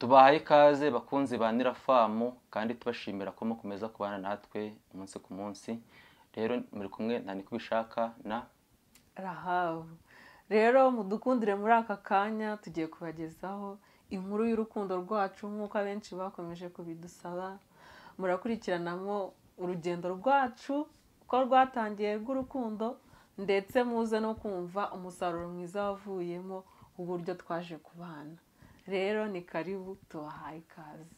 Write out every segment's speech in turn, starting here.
Tubahaye ikaze bakunzi ba Nirafamu, kandi tubashimira ko mukomeza kubana natwe umunsi ku munsi. Rero muri kumwe na Nikubishaka na Rahabu. Rero mudukundire muri aka kanya tugiye kubagezaho inkuru y'urukundo rwacu nk'uko abenshi bakomeje kubidusaba. Murakurikiranamo urugendo rwacu uko rwatangiye rw'urukundo, ndetse muze no kumva umusaruro mwiza wavuyemo uburyo twaje kubana. Rero ni karibu, tubahaye ikaze.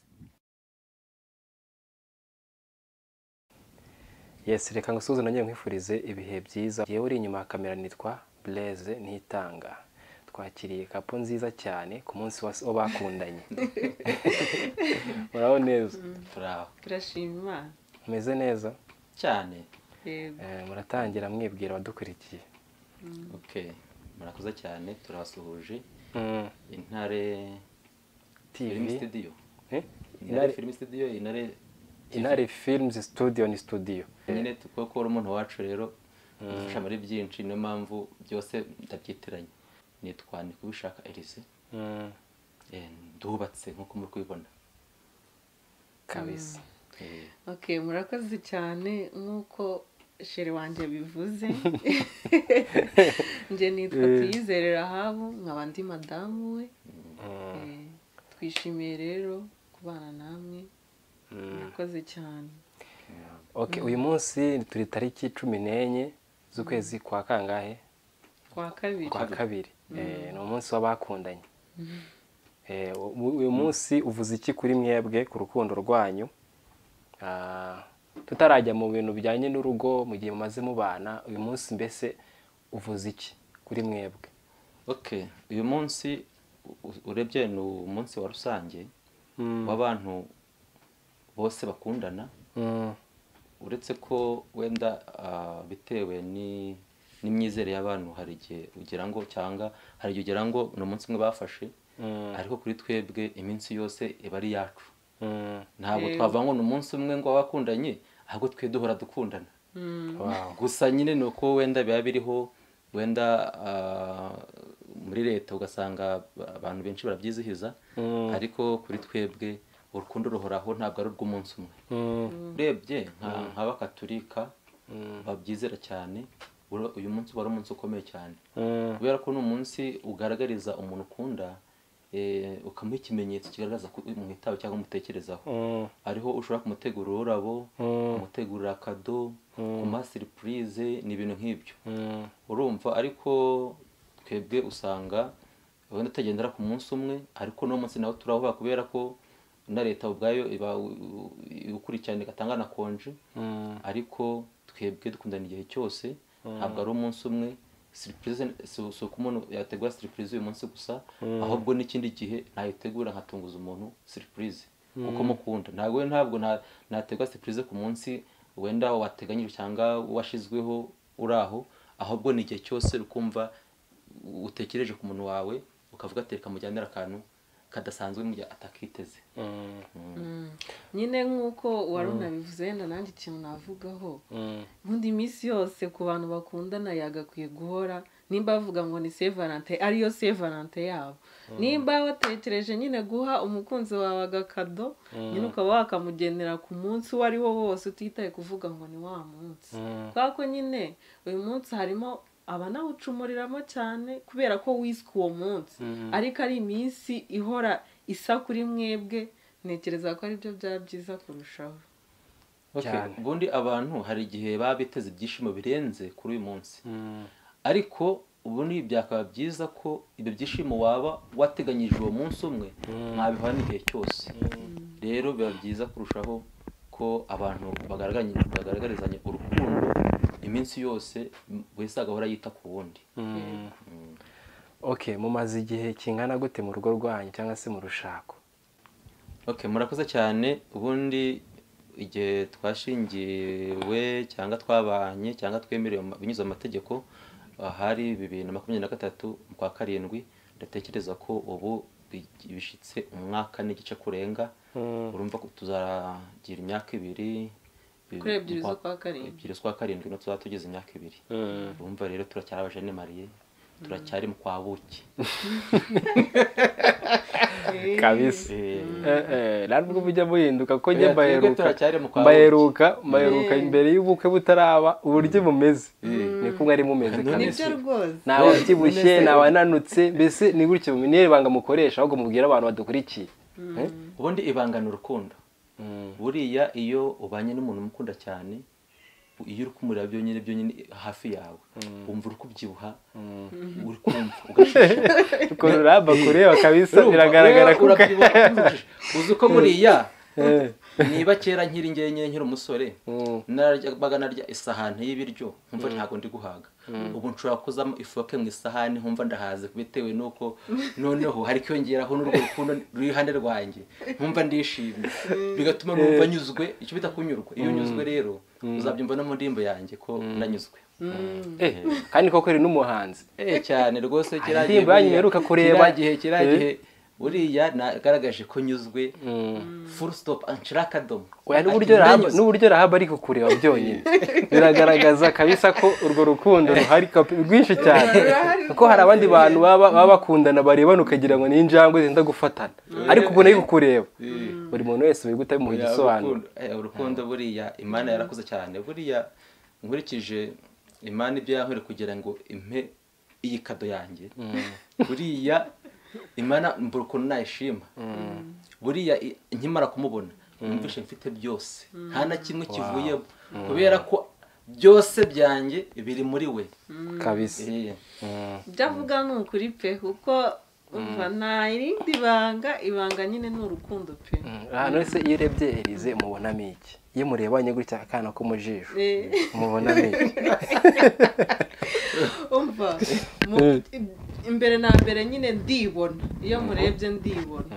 Yes, reka ngusuhuze nongere nkwifurize ibihe byiza. Yewe uri inyuma ya kamera nitwa Blaise Nitanga. Twakiriye kapo nziza cyane ku munsi w'abakundanye. Muraho neza? Turaho. Turashima Imana. Mumeze neza? Cyane. Yego. Muratangira mwibwira abadukurikiye. Okay, murakoze cyane, turabasuhuje. Intare TV Studio. Intare Film Studio, Intare Films Studio ni studio. Nyine kuko uri umuntu wacu rero udufasha muri byinshi, niyo mpamvu byose ndabyitiranye. Nitwa Nikubishaka Elise. Ndubatse nkuko muri kubibona. Kabisa. Okay, murakoze cyane nkuko chéri wanjye bivuze. Nje nitwa Tuyizere Rahabu, nkaba ndi madamu we. Twishimiye rero kubana namwe. Murakoze cyane. Okay, uyu munsi turi tariki 14 z'ukwezi kwa kangahe? Kwa kabiri. Kwa kabiri. Ni umunsi w'abakundanye. Uyu munsi uvuze iki kuri mwebwe ku rukundo rwanyu? Tutarajya mu bintu bijyanye n'urugo mu gihe mumaze mubana, uyu munsi mbese uvuze iki kuri mwebwe? Okay, uyu munsi urebye ni umunsi wa rusange w'abantu bose bakundana. Uretse ko wenda bitewe n'imyizere y'abantu, hari igihe ugira ngo cyangwa hari igihe ugira ngo ni umunsi umwe bafashe, ariko kuri twebwe iminsi yose iba ari yacu. Ntabwo twavuga ngo ni umunsi umwe ngo abakundanye, ahubwo twe duhora dukundana. Gusa nyine ni uko wenda biba biriho wenda muri leta ugasanga abantu benshi barabyizihiza, ariko kuri twebwe urukundo ruhoraho, ntabwo ari urw'umunsi umwe. Urebye nk'abakaturika babyizera cyane, uyu munsi wari umunsi ukomeye cyane, kubera ko ni umunsi ugaragariza umuntu ukunda, ukamuha ikimenyetso kigaragaza ko umwitaho cyangwa umutekerezaho. Ariho ushobora kumutegura ururabo, kumutegurira akado, kumuha surprise, ni ibintu nk'ibyo. Urumva, ariko twebwe usanga wenda tutagendera ku munsi umwe, ariko no munsi nawo turahuba kubera ko na leta ubwayo iba ikurikirana igatanga na konje. Ariko twebwe dukundana igihe cyose, ntabwo ari umunsi umwe. Surprise si uko umuntu yategura surprise uyu munsi gusa, ahubwo n'ikindi gihe nayitegura nkatunguza umuntu surprise kuko mukunda. Ntabwo nategura surprise ku munsi wenda wateganyijwe cyangwa washizweho uraho, ahubwo ni igihe cyose ukumva utekereje ku muntu wawe ukavuga ati reka mujyanire akantu kadasanzwe mu gihe atakiteze. Nyine nk'uko wari unabivuze, wenda nanjye ikintu navugaho, ubundi iminsi yose ku bantu bakundana yagakwiye guhora, nimba bavuga ngo ni Saint Valentin, ariyo Saint Valentin yabo. Nimba watekereje nyine guha umukunzi wawe agakado, nyine ukaba wakamugenera ku munsi uwo ari wo wose, utitaye kuvuga ngo ni wa munsi. Kubera ko nyine uyu munsi harimo abanawucumuriramo cyane kubera ko wiswe uwo munsi, ariko ari iminsi ihora isa kuri mwebwe, ntekereza ko aribyo byaba byiza kurushaho. Ubundi abantu hari igihe baba biteze ibyishimo birenze kuri uyu munsi, ariko ubundi byakaba byiza ko ibyo byishimo waba wateganyije uwo munsi umwe mwabihora n'igihe cyose. Rero biba byiza kurushaho ko abantu bagaragarizanya urukundo iminsi yose, wese agahora yita ku wundi. Okay, mumaze igihe kingana gute mu rugo rwanyu cyangwa se mu rushako? Okay, murakoze cyane. Ubundi igihe twashingiwe cyangwa twabanye cyangwa twemerewe binyuze mu mategeko hari 2023 mu kwa 7, ndatekereza ko ubu bishitse umwaka n'igice kurenga. Urumva ko tuzagira imyaka 2 kuri 2 z'ukwa 7, 2 z'ukwa 7 no tuzatugeza imyaka 2. Urumva rero turacyari abajene mariye, Turacyari mu kwa buki kabisa. Ntabwo mujya muhinduka ko njye mbaheruka imbere y'ubukwe butaraba uburyo mumeze niko mwari mumeze kabisa. Ntawe ubyibushye ntawe ananutse, mbese ni gutyo. Niyo ibanga mukoresha ahubwo mubwira abantu badukurikiye. Ubundi ibanga ni urukundo. Buriya iyo ubanye n'umuntu umukunda cyane, iyo uri kumureba byonyine hafi yawe wumva uri kubyibuha, uri kumva ugashisha. Ukuntu Raba kureba kabisa biragaragara ko uzi ko buriya niba kera nkiri ngenyine nkiri umusore naryaga narya isahani y'ibiryo nkumva ntago ndi guhaga, ubu nshobora kuzamo ifoke mu isahani nkumva ndahaze bitewe nuko noneho hari kwiyongeraho n'urwo rukundo ruri iruhande rwanjye nkumva ndishimye, bigatuma numva nyuzwe. Icyo bita kunyurwa, iyo unyuzwe rero uzabyumva no mu ndirimbo yanjye ko nanyuzwe. Kandi koko uri n'umuhanzi cyane rwose. Indirimbo yanyu iheruka kureba kiriya gihe buriya nagaragaje ko nyuzwe full stop anshira akadomo. Oya, n'uburyo Rahab ari kukureba byonyine biragaragaza kabisa ko urwo rukundo ruhari rwinshi cyane, kuko hari abandi bantu baba bakundana barebana ukagira ngo ni injangwe zenda gufatana, ariko ubwo nayo kukureba buri muntu wese biguta bimuha igisobanuro. Urukundo buriya Imana yarakoze cyane. Buriya nkurikije Imana ibyo yankoreye kugira ngo impe iyi kado yanjye, buriya Imana mbura ukuntu nayishima. Buriya nkimara kumubona numvise mfite byose, nta na kimwe kivuyemo, kubera ko byose byanjye biri muri we kabisa. Ibyo avuga ni ukuri pe, kuko umva nta irindi banga, ibanga nyine ni urukundo pe. Ahantu hose iyo urebye Elize mubonamo iki? Iyo murebanye gutya akana ko mu jisho mubonamo iki? Umva imbere na mbere nyine ndibona, iyo murebye ndibona,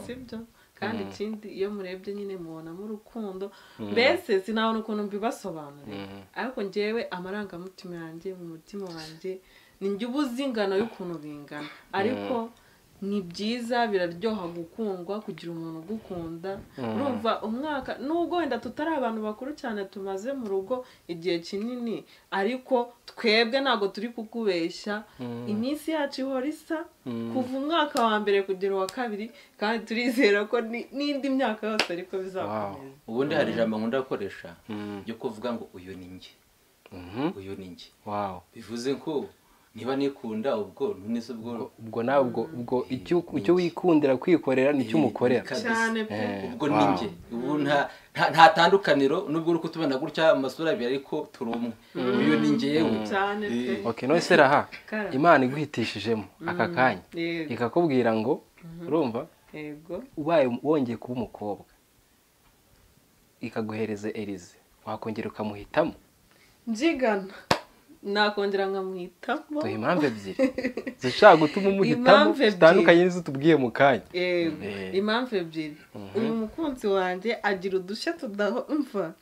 sibyo? Kandi ikindi iyo murebye nyine mubonamo urukundo, mbese sinabona ukuntu mbibasobanurira, ariko njyewe amarangamutima yanjye mu mutima wanjye ni njye ubuze ingano y'ukuntu bingana, ariko ni byiza, biraryoha gukundwa, kugira umuntu ugukunda. Urumva umwaka nubwo wenda tutari abantu bakuru cyane tumaze mu rugo igihe kinini, ariko twebwe ntabwo turi kukubeshya, iminsi yacu ihora isa kuva umwaka wa mbere kugera uwa kabiri, kandi turizera ko n'indi myaka yose ariko bizakomeza. Ubundi hari ijambo nkunda gukoresha ryo kuvuga ngo uyu ni njye, uyu ni njye. Bivuze ko niba nikunda ubwo none ubwo ubwo nabwo ubwo icyo wikundira kwikorera nicyo umukorera cyane pe. Ubwo ninjye ubu nta tandukaniro, nubwo uri kutubona gutya amasura abiri ariko turi umwe, uyu ni njyewe cyane pe. Okay, none se Raha, Imana iguhitishijemo aka kanya ikakubwira ngo urumva yego ubaye wongeye kuba umukobwa ikaguhereza Elize, wakongera ukamuhitamo? Njigana nakongera nkamuhitamo. Duhe impamvu ebyiri zishobora gutuma umuhitamo zitandukanye n'izo tubwiye mu kanya. Impamvu ebyiri, uyu mukunzi wanjye agira udushya tudahomva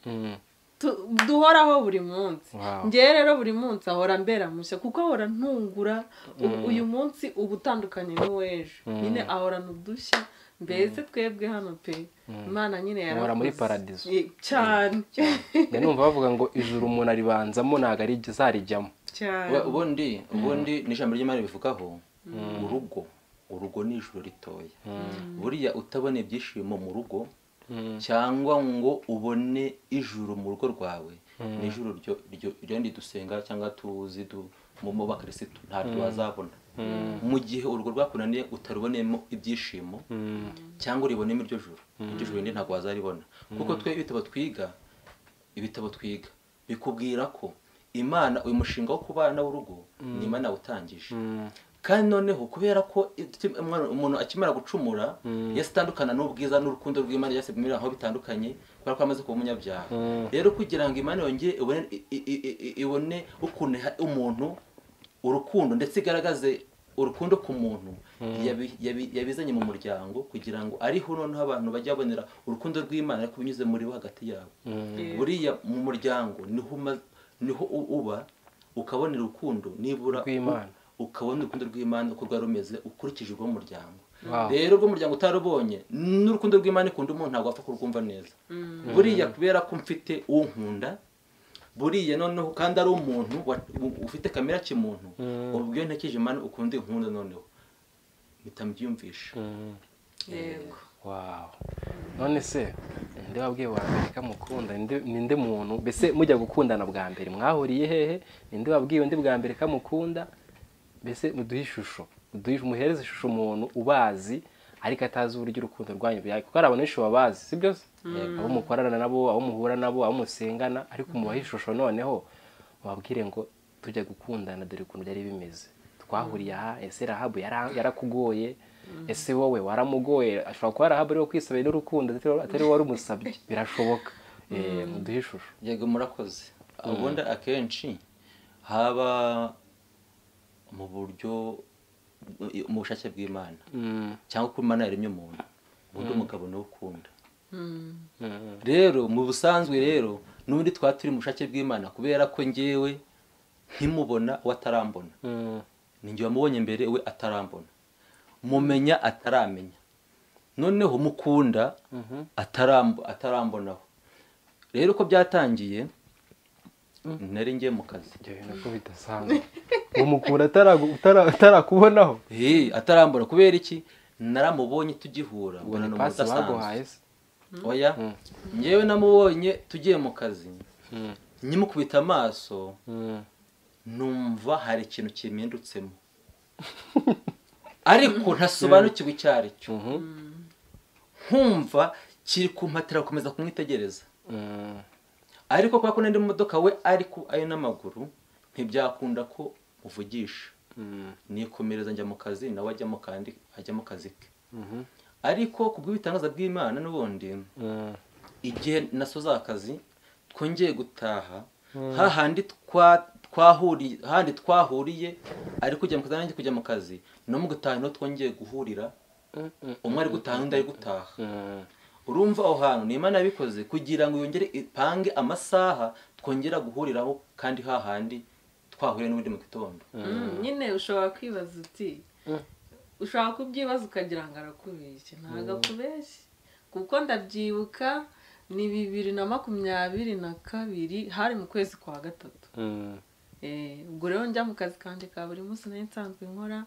duhoraho buri munsi. Njyewe rero buri munsi ahora mbera mushya, kuko ahora ntungura. Uyu munsi uba utandukanye n'uw'ejo, nyine ahorana udushya. Mbese twebwe hano pe Imana nyine yarakoze muri paradizo cyane. Numva bavuga ngo ijuru umuntu aribanzamo ntago ari zarijyamo. Ubundi n'ijambo ry'Imana bivugaho urugo ni ijuru ritoya. Buriya utabona ibyishimo mu rugo cyangwa ngo ubone ijuru mu rugo rwawe, ni ijuru ryo dusenga cyangwa tuzi mu bakirisitu ntabwo wazabona. Mu gihe urugo rwakunaniye utarubonemo ibyishimo cyangwa uribonemo iryo juru, iryo juru ntabwo wazaribona. Kuko twe ibitabo twiga bikubwira ko Imana uyu mushinga wo kubana w'urugo ni Imana utangije. Kandi noneho kubera ko umuntu akimara gucumura yasitandukana n'ubwiza n'urukundo rw'Imana, yasibimira aho bitandukanye kubera ko amaze kuba umunyabyaha. Rero kugira ngo Imana yongere ibone ukuntu umuntu urukundo ndetse igaragaze urukundo ku muntu, yabizanye mu muryango kugira ngo ariho noneho abantu bajya babonera urukundo rw'Imana ariko binyuze muri bo hagati yabo. Buriya mu muryango niho uba ukabonera urukundo nibura ukabona urukundo rw'Imana uko rwari rumeze ukurikije urwo muryango. Rero urwo muryango utarubonye n'urukundo rw'Imana ikunda umuntu ntabwo apfa kurwumva neza. Buriya kubera ko mfite uwo nkunda Buriya noneho kandi ari umuntu ufite kamera kimuntu, ubwo iyo ntekereje Imana ukundi nkunda noneho mpita mbyiyumvisha. Yego. Wow. None se ninde wabwiye wa mbere ko amukunda? Ninde muntu mbese mujya gukundana bwa mbere mwahuriye hehe? Ninde wabwiye undi bwa mbere ko amukunda? Mbese muduhe ishusho, muhereze ishusho umuntu ubazi ariko atazi uburyo urukundo rwanyu byaye, kuko hari abantu benshi babazi, si byo se? Abo mukorana nabo, abo muhura nabo, abo musengana, ariko mubahe ishusho noneho mubabwire ngo tujya gukundana dore ukuntu byari bimeze, twahuriye aha, ese Rahabu yarakugoye, ese wowe waramugoye? Ashobora kuba Rahabu ariwe kwisabira n'urukundo atari wowe warumusabye, birashoboka. Muduhe ishusho. Yego, murakoze. Ubundi akenshi haba mu buryo mu bushake bw'Imana cyangwa ko Imana yaremye umuntu, ubundi umugabo niwe ukunda. Rero mu busanzwe rero n'ubundi twaba turi mu bushake bw'Imana, kubera ko njyewe ntimubona we atarambona, ni njye wamubonye mbere we atarambona, mumenya ataramenya, noneho mukunda atarambonaho. Rero uko byatangiye, nari ngiye mu kazi. Ibyo bintu ko bidasanzwe, umukunda atarakubonaho? Atarambona. Kubera iki? Naramubonye tugihura, mbona ni umuntu udasanzwe. Oya, njyewe namubonye tugiye mu kazi, nkimukubita amaso numva hari ikintu kimpindutsemo, ariko ntasobanukiwe icyo ari cyo, nkumva kiri kumpatira gukomeza kumwitegereza. Ariko kubera ko n'indi modoka we ariko ari n'amaguru, ntibyakunda ko muvugisha. Nikomereza njya mu kazi, nawe ajya kandi ajya mu kazi ke. Ariko kubw'ibitangaza bw'Imana n'ubundi, igihe nasoza akazi twongeye gutaha hahandi twahuriye, twahuriye ari kujya mu kazi nanjye kujya mu kazi, no mu gutaha niho twongeye guhurira, umwe ari gutaha undi ari gutaha. Urumva aho hantu ni Imana yabikoze kugira ngo yongere ipange amasaha twongera guhuriraho, kandi hahandi twahuriye n'ubundi mu gitondo. Nyine ushobora kwibaza uti, ushobora kubyibaza ukagira ngo arakubeshye. Ntabwo akubeshye, kuko ndabyibuka ni 2022, hari mu kwezi kwa 3. Ubwo rero njya mu kazi kanjye ka buri munsi nari nsanzwe nkora.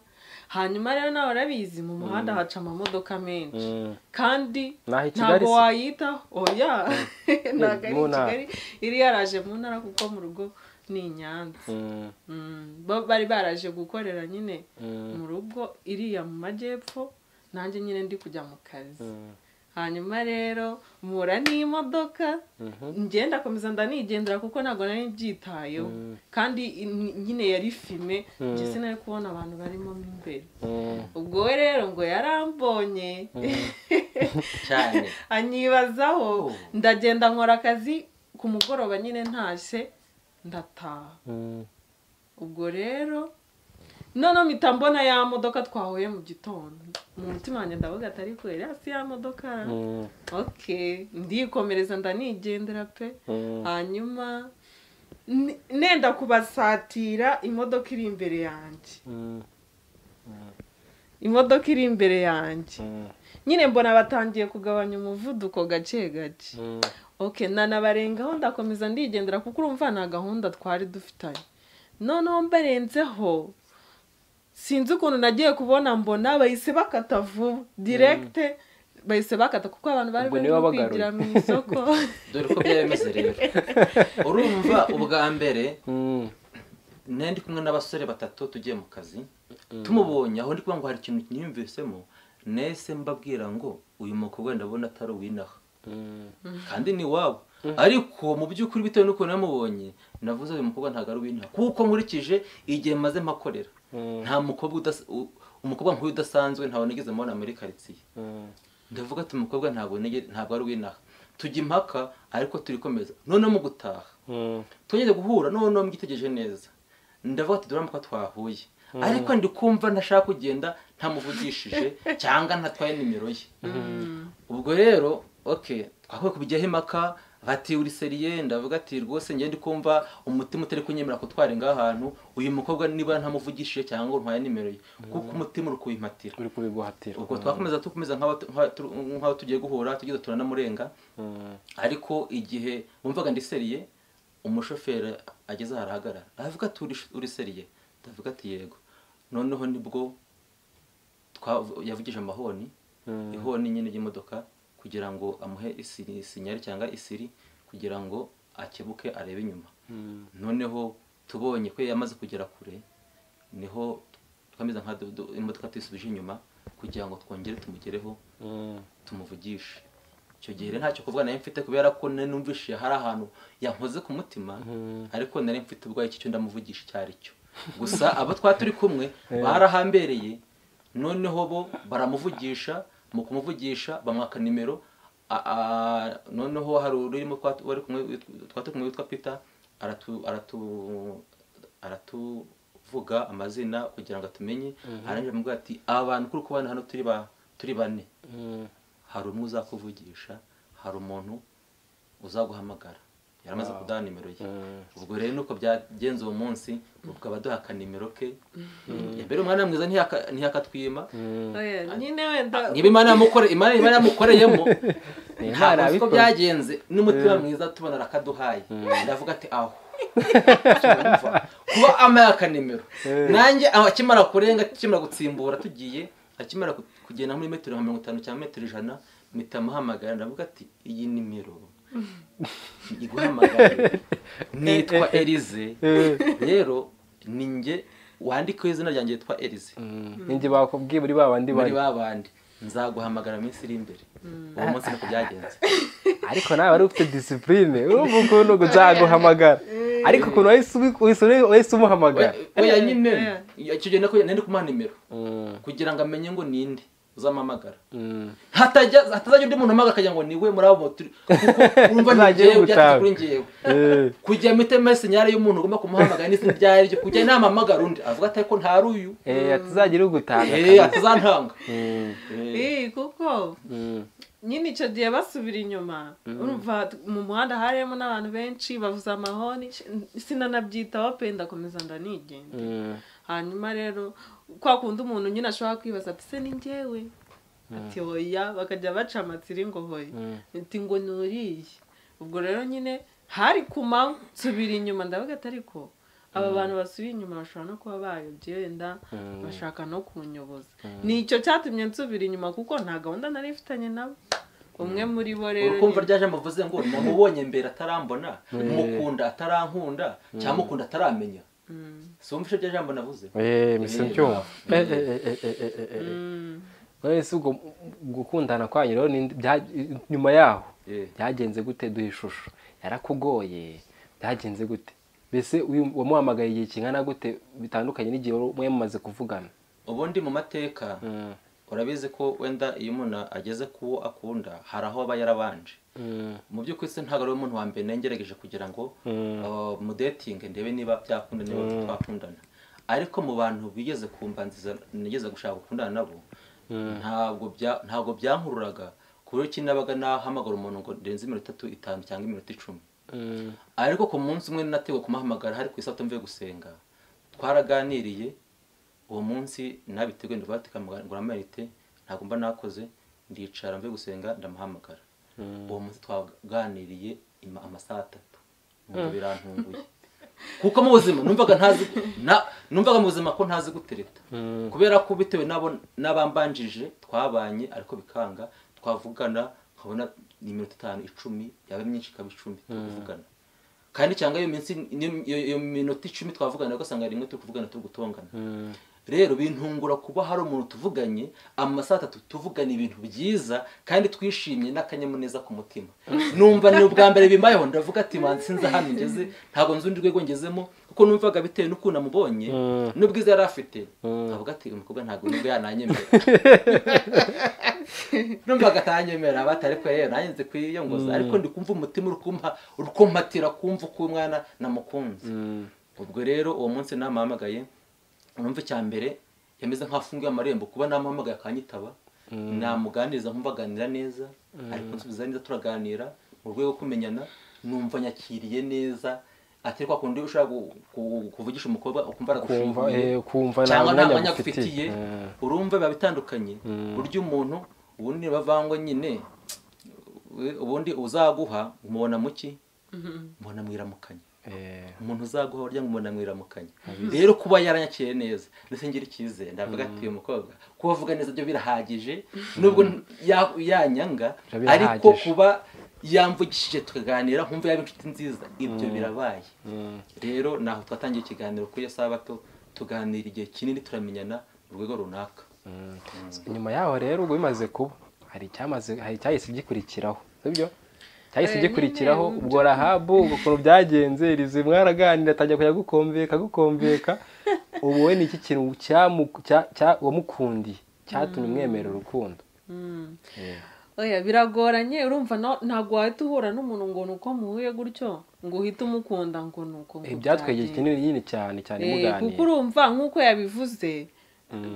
Hanyuma rero nawe urabizi mu muhanda haca amamodoka menshi, kandi ntabwo wayitaho. Oya, ntabwo ari i Kigali, iri yaraje mu ntara, kuko mu rugo ni i Nyanza. Bari baraje gukorera nyine mu rugo iriya mu majyepfo, nanjye nyine ndi kujya mu kazi. Hanyuma rero mpura n'imodoka, ngenda komeza ndanigendera kuko ntabwo nari mbyitayeho, kandi nyine yari fime, njye sinari kubona abantu barimo mo imbere. Ubwo we rero ngo yarambonye cyane anyibazaho, ndagenda nkora akazi ku mugoroba nyine ntashye ndataha. Ubwo rero noneho mpita mbona ya modoka twahuye mu gitondo, mu mutima wanjye ndavuga ati ariko iriya si ya modoka. Okay, ndikomereza ndanigendera pe. Hanyuma nenda kubasatira imodoka iri imbere yanjye, imodoka iri imbere yanjye nyine mbona batangiye kugabanya umuvuduko gake gake. Okay, nanabarengaho ndakomeza ndigendera, kuko urumva nta gahunda twari dufitanye. Noneho mbarenzeho, sinzi ukuntu nagiye kubona mbona bahise bakata vuba direct, bahise bakata kuko abantu bari barimo kwigira mu isoko. Dore uko byari bimeze rero. Urumva ubwa mbere nari kumwe n'abasore 3 tugiye mu kazi, tumubonye aho ndi kuvuga ngo hari ikintu niyumvisemo, nese mbabwira ngo uyu mukobwa ndabona atari uwinaha, kandi ni wabo. Ariko mu by'ukuri bitewe n'ukuntu namubonye, navuze uyu mukobwa ntabwo ari uwinaha, kuko nkurikije igihe maze mpakorera, nta mukobwa umukobwa nk'uyu udasanzwe ntawe nigeze mbona muri quartier. Ndavuga ati umukobwa ntabwo ari uwinaha. Tujya impaka ariko turikomeza. Noneho mu gutaha twongeye guhura, noneho mbitegereje neza, ndavuga ati dore ko twahuye, ariko ndi kumva ntashaka kugenda ntamuvugishije cyangwa ntatwaye nimero ye. Ubwo rero okay, twahuye kubijyaho impaka, bati uri seriye, ndavuga ati rwose njye ndi kumva umutima utari kunyemera kutwarenga ahantu uyu mukobwa niba ntamuvugishije cyangwa ntwaye nimero ye, kuko umutima uri kubimpatira, uri kubiguhatira. Ubwo twakomeza tukomeza nk'aho tugiye guhura, tugeze turanamurenga. Ariko igihe wumvaga ndi seriye, Umushoferi ageze aho arahagarara, aravuga ati uri seriye? Ndavuga ati yego. Noneho nibwo yavugije amahoni, ihoni nyine ry'imodoka kugira ngo amuhe isinyari cyangwa isiri kugira ngo akebuke arebe inyuma. Noneho tubonye ko yamaze kugera kure, niho twameze nka imodoka tuyisubije inyuma kugira ngo twongere tumugereho tumuvugishe. Icyo gihe rero ntacyo kuvuga nari mfite kubera ko numvise hari ahantu yankoze ku mutima, ariko nari mfite ubwoba icyo ndamuvugisha icyo ari cyo. Gusa abo twari turi kumwe barahambereye, noneho bo baramuvugisha, mu kumuvugisha bamwaka nimero. Noneho hari urimo wari kumwe twari kumwe witwa Peter, aratuvuga amazina kugira ngo atumenye. Arangije amubwira ati abantu kuri kubana hano turi bane, hari umwe uzakuvugisha, hari umuntu uzaguhamagara. Yaramaze kuduha nimero ye. Ubwo rero nuko byagenze uwo munsi, ubwo abaduha akanimero ke. Mbere umwana mwiza ntiyakatwima. Nyine wenda niba Imana yamukoreyemo ntabwo uko byagenze, n'umutima mwiza tubona arakaduhaye. Ndavuga ati aho kuba amaye akanimero nanjye akimara kurenga, akimara gutsimbura tugiye, akimara kugenda muri metero 50 cyangwa metero 100, mpita muhamagara ndavuga ati iyi nimero iguhamagara nitwa Elize, rero ninjye wandikeho izina ryanjye yitwa Elize, ninjye bakubwiye muri babandi muri babandi, nzaguhamagara minsi iri imbere. Uwo munsi niko byagenze. Ariko nawe wari ufite discipline, urumva ukuntu nzaguhamagara, ariko ukuntu wahise umuhamagara. Oya nyine icyo gihe nari kumuha nimero kugira ngo amenye ngo ninde uzampamagara, hatazajya undi muntu uhamagara akagira ngo niwe muri abo turi, kuko urumva ni njyewe byatse kuri njyewe. Kugira mpite sinyare y'umuntu ugomba kumuhamagara n'izina iryo ari ryo, kugira nampamagara undi avuga ati ariko ntari uyu, atazagira ugutanga, atazantanga. Kuko nyine icyo gihe basubira inyuma, urumva mu muhanda harimo n'abantu benshi bavuza amahoni, sinanabyitaho pe, ndakomeza ndanigenda. Hanyuma rero kwa kundi umuntu nyine ashobora kwibaza ati se ni njyewe, ati hoya, bakajya baca amatsiri ngo hoya, ati ngo nuriye. Ubwo rero nyine hari kuma nsubira inyuma ndavuga ati ariko aba bantu basubiye inyuma bashobora no kuba bayobye wenda bashaka no kunyoboza. Nicyo cyatumye nsubira inyuma kuko nta gahunda nari mfitanye nabo. Umwe muri bo rero urukumva ryaje muvuze ngo namubonye mbere atarambona, mukunda atarankunda, cyangwa mukunda ataramenya. Sumvishe bya jambo navuze. Mse mbyumva. None ubwo gukundana kwanyu rero nyuma yaho byagenze gute? Duhe ishusho. Yarakugoye byagenze gute? Mbese wamuhamagaye igihe kingana gute bitandukanye n'igihe mwe mumaze kuvugana? Ubundi mu mateka urabizi ko wenda iyo umuntu ageze kuwo akunda hari aho aba yarabanje. Mu by'ukuri se ntabwo ari umuntu wa mbere nengerageje kugira ngo mudatinge ndebe niba byakunda niba twakundana, ariko mu bantu bigeze kumbanziza nigeze gushaka gukundana nabo ntabwo byankururaga ku buryo kinabaga nahamagara umuntu ngo ndenze iminota 3, 5 cyangwa iminota 10. Ariko ku munsi umwe natewe kumuhamagara hari ku isato mvuye gusenga, twaraganiriye uwo munsi nabiteguye ndavuga ngo amayinite ntabwo mba nakoze, ndicara mvuye gusenga ndamuhamagara. Uwo munsi twaganiriye amasaha 3, numva birantunguye kuko mu buzima numvaga ntazi numvaga mu buzima ko ntazi gutereta, kubera ko bitewe nabo n'abambanjije twabanye ariko bikanga, twavugana nkabona ni iminota 5, 10 yaba myinshi ikaba 10 tuvugana, kandi cyangwa iyo minsi iyo minota 10 twavugana ugasanga rimwe turi kuvugana turi gutongana. Rero bintungura kuba hari umuntu tuvuganye amasaha 3 tuvugana ibintu byiza kandi twishimye n'akanyamuneza ku mutima. Numva ni ubwa mbere bimbayeho, ndavuga ati man sinza hano ngeze, ntabwo nzi undi rwego ngezemo, kuko numvaga bitewe n'ukuntu namubonye n'ubwiza yari afite, nkavuga ati umukobwa ntabwo nubwo yananyemera. Numvaga atanyemera batari ko rero nanjye nzi kwiyongoza, ariko ndi kumva umutima urukumpatira kumva uko umwana namukunze. Ubwo rero uwo munsi namuhamagaye, numva icya mbere yameze nk'afunguye amarembo kuba namuhamagaye akanyitaba, namuganiriza nkumva aganira neza, ariko nsubiza neza, turaganira mu rwego rwo kumenyana, numva nyakiriye neza, atari kwa kundi ushobora kuvugisha umukobwa ukumva aragushimiye cyangwa nta mwanya agufitiye, urumva biba bitandukanye. Burya umuntu ubundi bavangwa nyine, ubundi uzaguha umubona muki, mubona mwiramukanye. Umuntu uzaguha urya ngo umuntu amwiramukanye. Rero kuba yaranyakiriye neza ndetse ngira icyizere, ndavuga ati uyu mukobwa kuba avuga neza byo birahagije, nubwo yanyanga ariko kuba yamvugishije tukaganira nkumva yaba inshuti nziza, ibyo birabaye. Rero naho twatangiye ikiganiro kuri iyo sabato, tuganira igihe kinini, turamenyana mu rwego runaka. Nyuma yaho rero ubwo bimaze kuba hari icyahise gikurikiraho, sibyo? Cyahise gikurikiraho ubwo Rahabu ukuntu byagenze, Elize mwaraganira atangira kujya gukomveka. Ubu we ni iki kintu wamukundiye cyatumye umwemerera urukundo? Oya biragoranye, urumva ntabwo wahita uhura n'umuntu ngo nuko muhuye gutyo ngo uhite umukunda ngo nuko ngo byatwegeye kinini nyine cyane cyane muganira, kuko urumva nk'uko yabivuze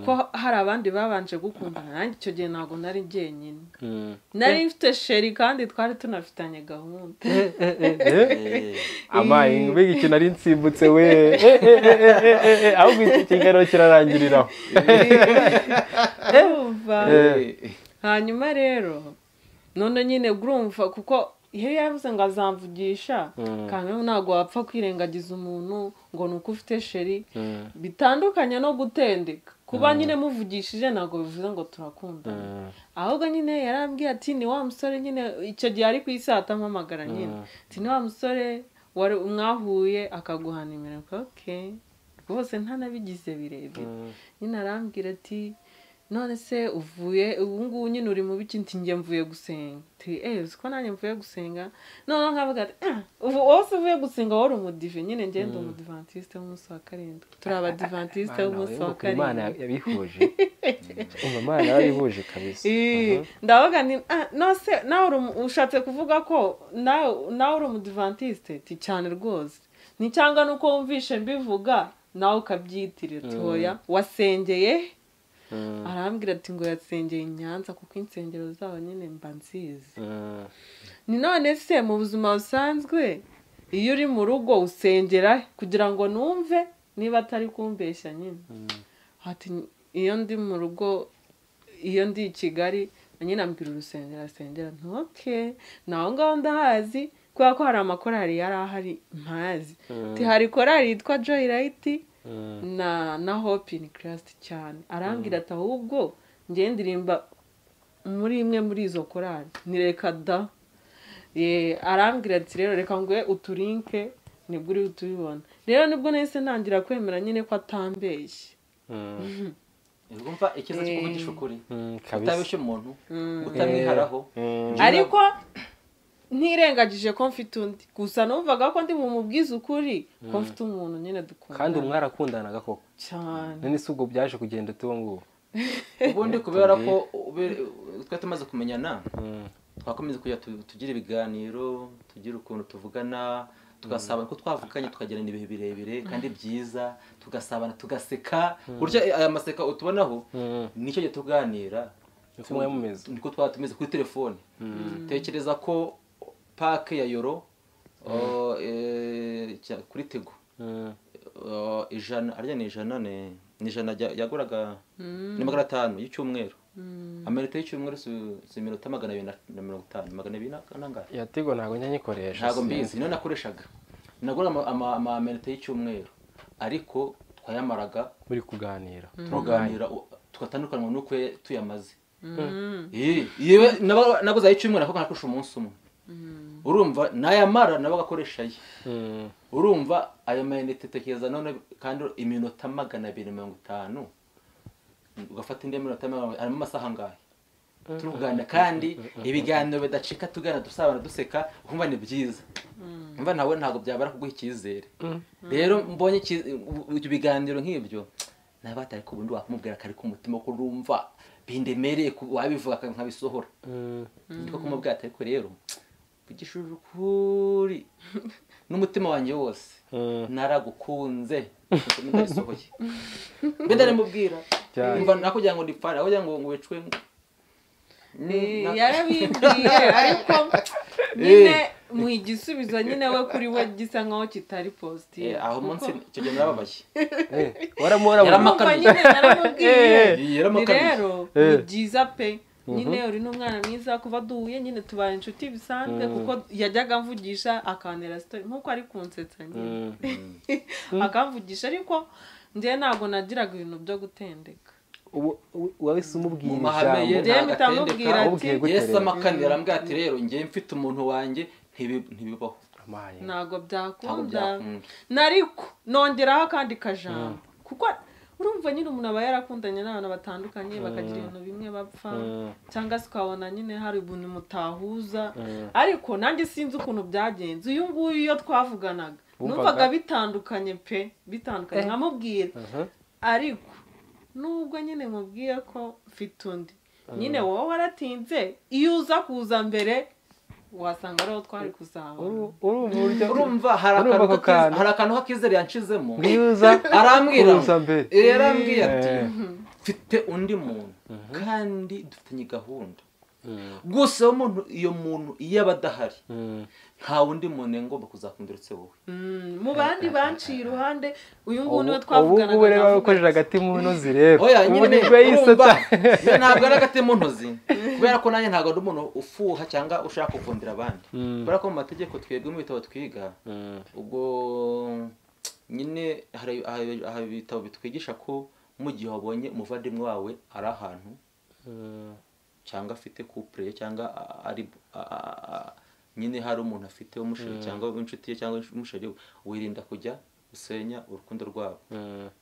ko hari abandi babanje gukundana, nanjye icyo gihe ntabwo nari jyenyine, nari mfite sheri kandi twari tunafitanye gahunda. Amaye mbega ikintu nari nsimbutse we, ahubwo iki kiganiro kirarangiriraho. Hanyuma rero none nyine urumva kuko iyo yavuze ngo azamvugisha kandi ntabwo wapfa kwirengagiza umuntu ngo nuko ufite sheri, bitandukanye no gutendeka. Kuba nyine muvugishije ntabwo bivuze ngo turakundana, ahubwo nyine yarambwiye ati ni wa musore nyine icyo gihe ari ku isi atampamagara nyine, ati ni wa musore wari mwahuye akaguha nimero. Okay rwose ntanabigize birebire nyine arambwira ati none se uvuye ubu ngubu nyine uri mu biki? Nti njye mvuye gusenga. Nti uzi ko nanjye mvuye gusenga. Noneho nkavuga ati ubu wose uvuye gusenga wari umudive nyine, njye ndi umudivantiste w'umunsi wa 7, turi abadivantiste w'umunsi wa 7. Imana yabihuje, Imana yarabihuje kabisa. Ndavuga nti nose nawe ushatse kuvuga ko nawe uri umudivantiste? Ti cyane rwose. Ni cyangwa nuko wumvishe mbivuga nawe ukabyitirira. Toya wasengeye? Arambwira ati ngo yatsengeye i Nyanza kuko insengero zabo nyine mba nzizi. Ni none se mu buzima busanzwe iyo uri mu rugo usengera kugira ngo numve niba atari kumbeshya nyine? Ati iyo ndi mu rugo, iyo ndi i Kigali nyine ambwira urusengero asengera. Okay naho ngaho ndahazi kubera ko hari amakorali yari ahari mpazi. Ati hari korali yitwa Joy Light na Hope in Christ cyane. Arambwira ati ahubwo njye ndirimba muri imwe muri izo korali. Nireka da. Arambwira ati rero reka ngwe uturinke nibwo uri utubibona. Rero nibwo nahise ntangira kwemera nyine ko atambeshye. Urumva ikiza cyo kuvugisha ukuri, utabeshye umuntu, utamwiharaho. Ariko ntirengagije ko mfite undi, gusa numvaga ko ndi bumubwize ukuri ko mfite umuntu nyine dukunda. Kandi mwarakundanaga koko cyane. None se ubwo byaje kugenda tuwo nguwo? Ubundi kubera ko twe tumaze kumenyana twakomeza kujya tugira ibiganiro, tugira ukuntu tuvugana, tugasabana ko twavuganye tukagirana ibihe birebire kandi byiza, tugasabana tugaseka gutya. Aya maseka utubonaho nicyo gihe tuganira niko twaba tumeze kuri telefone. Tekereza ko pake ya yoro kuri Tigo ijana arya ni ijana ni ijana yaguraga ni 500 y'icyumweru. Amerite y'icyumweru si iminota 250 200 nangahe ya Tigo ntabwo njya nyikoresha, ntabwo mbizi. Niyo nakoreshaga, nagura ama amerite y'icyumweru ariko twayamaraga muri kuganira, tuganira tugatandukanywa nuko tuyamaze. Yewe naguze ay'icyumweru ako nkakoresha umunsi umwe. Urumva nayamara nabo gakoresha ye. Urumva ayo mayinite tekereza none kandi iminota 250 ugafata indi minota harimo amasaha angahe turuganira, kandi ibiganiro bidacika, tugana dusabana duseka, ukumva ni byiza. Umva nawe ntabwo byabara kuguha icyizere. Rero mbonye ibiganiro nk'ibyo naba atari ko ubundi wakumubwira kari ku mutima ko urumva bindemereye wabivuga nkabisohora. Niko kumubwira atari ko rero mvugishije ukuri n'umutima wanjye wose naragukunze, ndabisohoye. Mbe ndarimubwira umva nakugira ngo ndipfare, aho kugira ngo wicwe. Yarabimbwiye ariko nyine mu igisubizo nyine we kuri we gisa nkaho kitari positive. Aho munsi icyo gihe narababaye. Yaramakaniye. Rero ni byiza pe Nyine uri n'umwana mwiza, kuva duhuye nyine tubaye inshuti bisanzwe, kuko yajyaga amvugisha akantera story nkuko ari kunsetsa nyine. Akamvugisha, ariko njye ntabwo nagiraga ibintu byo gutendeka. Wahise umubwira ijambo Yesu amakanira arambwira ati rero njye mfite umuntu wanjye ntibibaho, ntabwo byakunda. Nariko nongeraho akandi kajambo, kuko urumva nyine umuntu aba yarakundanye n'abantu batandukanye bakagira ibintu bimwe bapfa, cyangwa se ukabona nyine hari ibintu mutahuza. Ariko nanjye sinzi ukuntu byagenze, uyu nguyu iyo twavuganaga numvaga bitandukanye pe, bitandukanye. Nkamubwira, ariko nubwo nyine mubwiye ko mfite undi, nyine wowe waratinze, iyo uza kuza mbere wasanga ariho twari kuzaba. Urumva hari akantu k'akizere yanshizemo, arambwira yarambwiye ati mfite undi muntu kandi dufitanye gahunda, gusa iyo muntu iyo aba adahari nta wundi muntu ngomba kuzakunda uretse wowe. Mu bandi banciye iruhande, uyu nguyu niwe twavuganaga. Ubu rero wakojeje agati mu ntozi rero. Oya nyine urumva ntabwo ari agati mu ntozi, kubera ko nanjye ntabwo ndi umuntu ufuha cyangwa ushaka kuvundira abandi, kubera ko mu mategeko twebwe mu bitabo twiga, ubwo nyine hari ibitabo bitwigisha ko mu gihe wabonye umuvandimwe wawe ari ahantu cyangwa afite couple cyangwa ari nyine hari umuntu afite umusheri cyangwa inshuti ye cyangwa umusheri, wirinda kujya usenya urukundo rwabo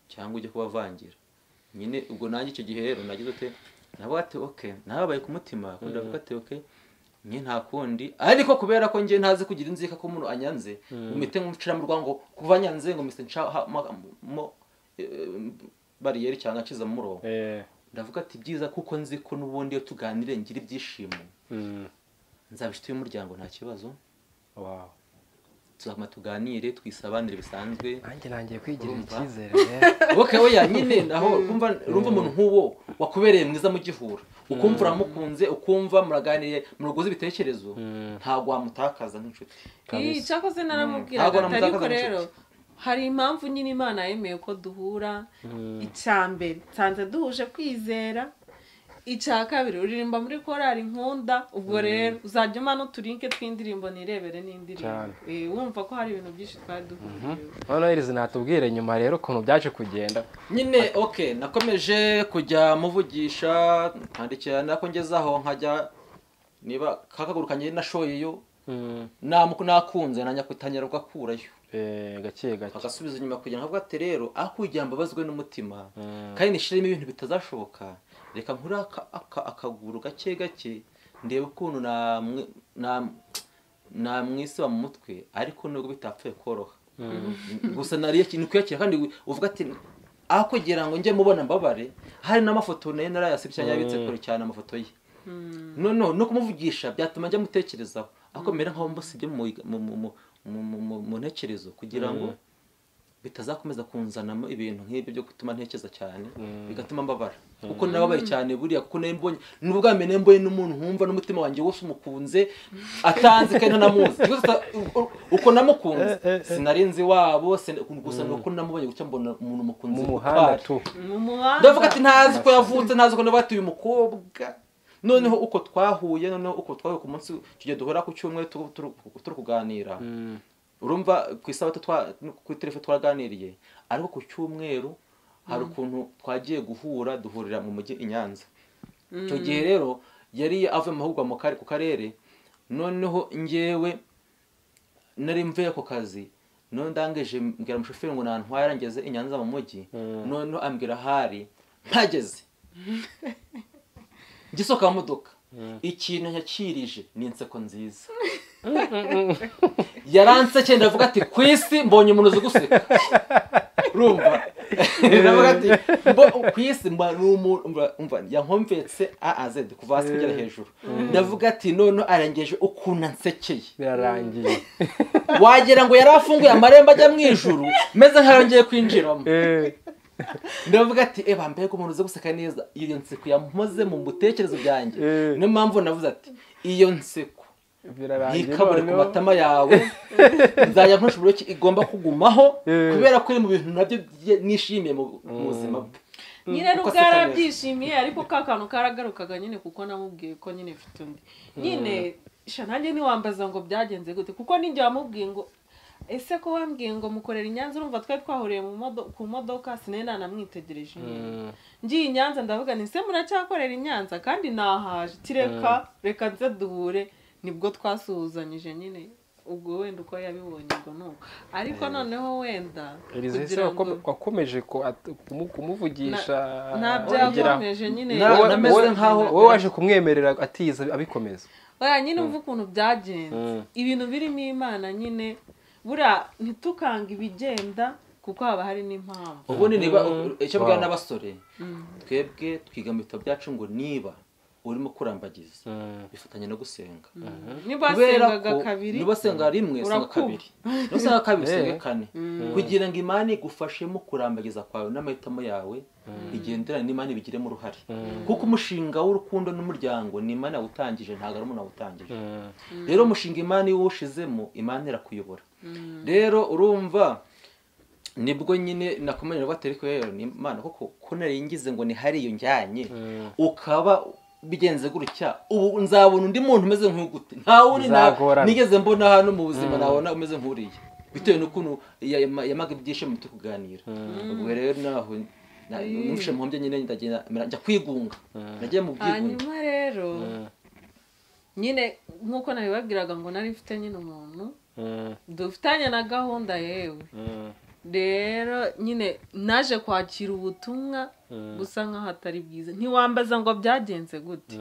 cyangwa ujye kubavangira. Nyine ubwo nanjye icyo gihe rero nagize ute, nabo ati okay, nababaye ku mutima, ndavuga ati okay nyine nta kundi, ariko kubera ko njye ntazi kugira inzika ko umuntu anyanze, umite nk'umucira mu rwango kuva nyanze ngo mise nca mo bariyeri cyangwa nkiza mu murongo. Ndavuga ati byiza kuko nzi ko n'ubundi iyo tuganire ngira ibyishimo, nzaba inshuti y'umuryango nta kibazo. Wow, tuzaguma tuganire twisabanire bisanzwe. Nanjye nangiye kwigirira icyizere. Okay, oya nyine naho urumva umuntu nk'uwo wakubereye mwiza mu gihura, ukumva uramukunze, ukumva muraganiriye muruguze ibitekerezo, ntabwo wamutakaza nk'inshuti. Cyakoze naramubwiraga ariko rero hari impamvu nyine Imana yemeye ko duhura. Icya mbere nsanze duhuje kwizera, icya kabiri uririmba muri korali nkunda, ubwo rero uzajya umpa n'uturinke tw'indirimbo nirebere n'indirimbo. Wumva ko hari ibintu byinshi twari duhuriyeho. Noneho Elize natubwire nyuma rero ukuntu byaje kugenda. Nyine okay, nakomeje kujya muvugisha, nkandikira nako ngezaho nkajya niba kakaguru kanjye nashoyeyo nakunze nanjye kutangira gukurayo gake gake agasubiza inyuma kugira ngo ati rero akujya mbabazwe n'umutima kandi nishiremo ibintu bitazashoboka, reka nkura akaguru gake gake ndebe ukuntu namwisiba mu mutwe, ariko nubwo bitapfuye koroha. Gusa nariye ikintu kuyakira kandi uvuga ati akugira ngo njye mubona mbabare, hari n'amafoto nayo narayasibye cyane yabitse kure cyane amafoto ye. No no kumuvugisha byatuma njya mutekerezaho, ako mera nkaho mbusibye mu ntekerezo kugira ngo bitazakomeza kunzanamo ibintu nk'ibyo byo gutuma ntekereza cyane bigatuma mbabara, kuko narababaye cyane buriya, kuko nembonye n'ubwa mbere nembonye n'umuntu nkumva n'umutima wanjye wose umukunze atanze kandi ntanamuzi, uko namukunze sinari nzi wabo, gusa nuko namubonye gucya mbona umuntu mukunze mu muhanda tu, ndavuga ati ntazi ko yavutse, ntazi ko nabatuye umukobwa. Noneho uko twahuye, noneho uko twahuye ku munsi tujye duhora ku cyumweru turi kuganira, urumva ku isabato kuri telefone twaraganiriye, ariko ku cyumweru hari ukuntu twagiye guhura, duhurira mu mujyi i Nyanza. Icyo gihe rero yari avuye mu mahugurwa ku karere, noneho njyewe nari mvuye ku kazi, none ndangeje mbwira umushoferi ngo nantwara ngeze i Nyanza mu mujyi, noneho ambwira ahari mpageze ngisohoka mu modoka, ikintu yakirije ni inseko nziza. Yaransekeye ndavuga ati ku isi mbonye umuntu uzi guseka. Urumva ndavuga ati ku isi umva yankomvetse A a Z kuva hasi kugera hejuru, ndavuga ati none arengeje ukuntu ansekeye birarangiye, wagira ngo yari afunguye amarembo ajya mu ijuru meze nkaho yongeye kwinjiramo. Ndavuga ati eba mbega umuntu uzi guseka neza, iyo nseko yamuze mu butekerezo byanjye. Niyo mpamvu navuze ati iyo nseko ntikabure ku matama yawe, nzajya nkoresha uburyo igomba kugumaho, kubera ko iri mu bintu nabyo nishimiye mu buzima bwe. Nyine nubwo yarabyishimiye ariko ka kantu karagarukaga nyine kuko namubwiye ko nyine mfite undi. Nyine sha nanjye ntiwambaza ngo byagenze gute kuko ninjye wamubwiye ngo ese ko wambwiye ngo mukorera i Nyanza, urumva twari twahuriye ku modoka sinari nanamwitegereje. Ngiye i Nyanza ndavuga nti se muracyakorera i Nyanza kandi nahaje, tireka reka nze duhure. Nibwo twasuhuzanyije nyine, ubwo wenda uko yabibonye ubwo nuko. Ariko noneho wenda kugira ngo wakomeje kumuvugisha ntabyakomeje nyine, nameze nkaho wowe waje kumwemerera atiza abikomeza. Oya nyine umva ukuntu byagenze, ibintu birimo Imana nyine bura ntitukanga ibigenda kuko haba hari n'impamvu. Ubundi niba icyo bwa n'abasore twebwe twiga mu bitabo byacu ngo niba urimo kurambagiza bifatanya no gusenga. Niba sengaga kabiri, niba senga rimwe senga kabiri, niba senga kabiri senga kane, kugira ngo Imana igufashemo kurambagiza kwawe n'amahitamo yawe igenderane n'Imana ibigiremo uruhare. Kuko umushinga w'urukundo n'umuryango ni Imana yawutangije, ntabwo ari umuntu wawutangije. Rero umushinga Imana iwushizemo, Imana irakuyobora. Rero urumva nibwo nyine nakomeje batari ko rero ni Imana koko ko nari ngize ngo ni hariyo njyanye ukaba bigenze gutya, ubu nzabona undi muntu umeze nk'ugute? Nta wundi nigeze mbona hano mu buzima nabona umeze nk'uriya, bitewe n'ukuntu yamaga ibyishimo turi kuganira. Ubwo rero naho numvishe muhombye nyine ndagenda njya kwigunga, nagiye mu byigunge. Hanyuma rero nyine nk'uko nabibabwiraga ngo nari mfite nyine umuntu dufitanye na gahunda yewe. Rero nyine naje kwakira ubutumwa gusa nkaho atari bwiza, ntiwambaza ngo byagenze gute.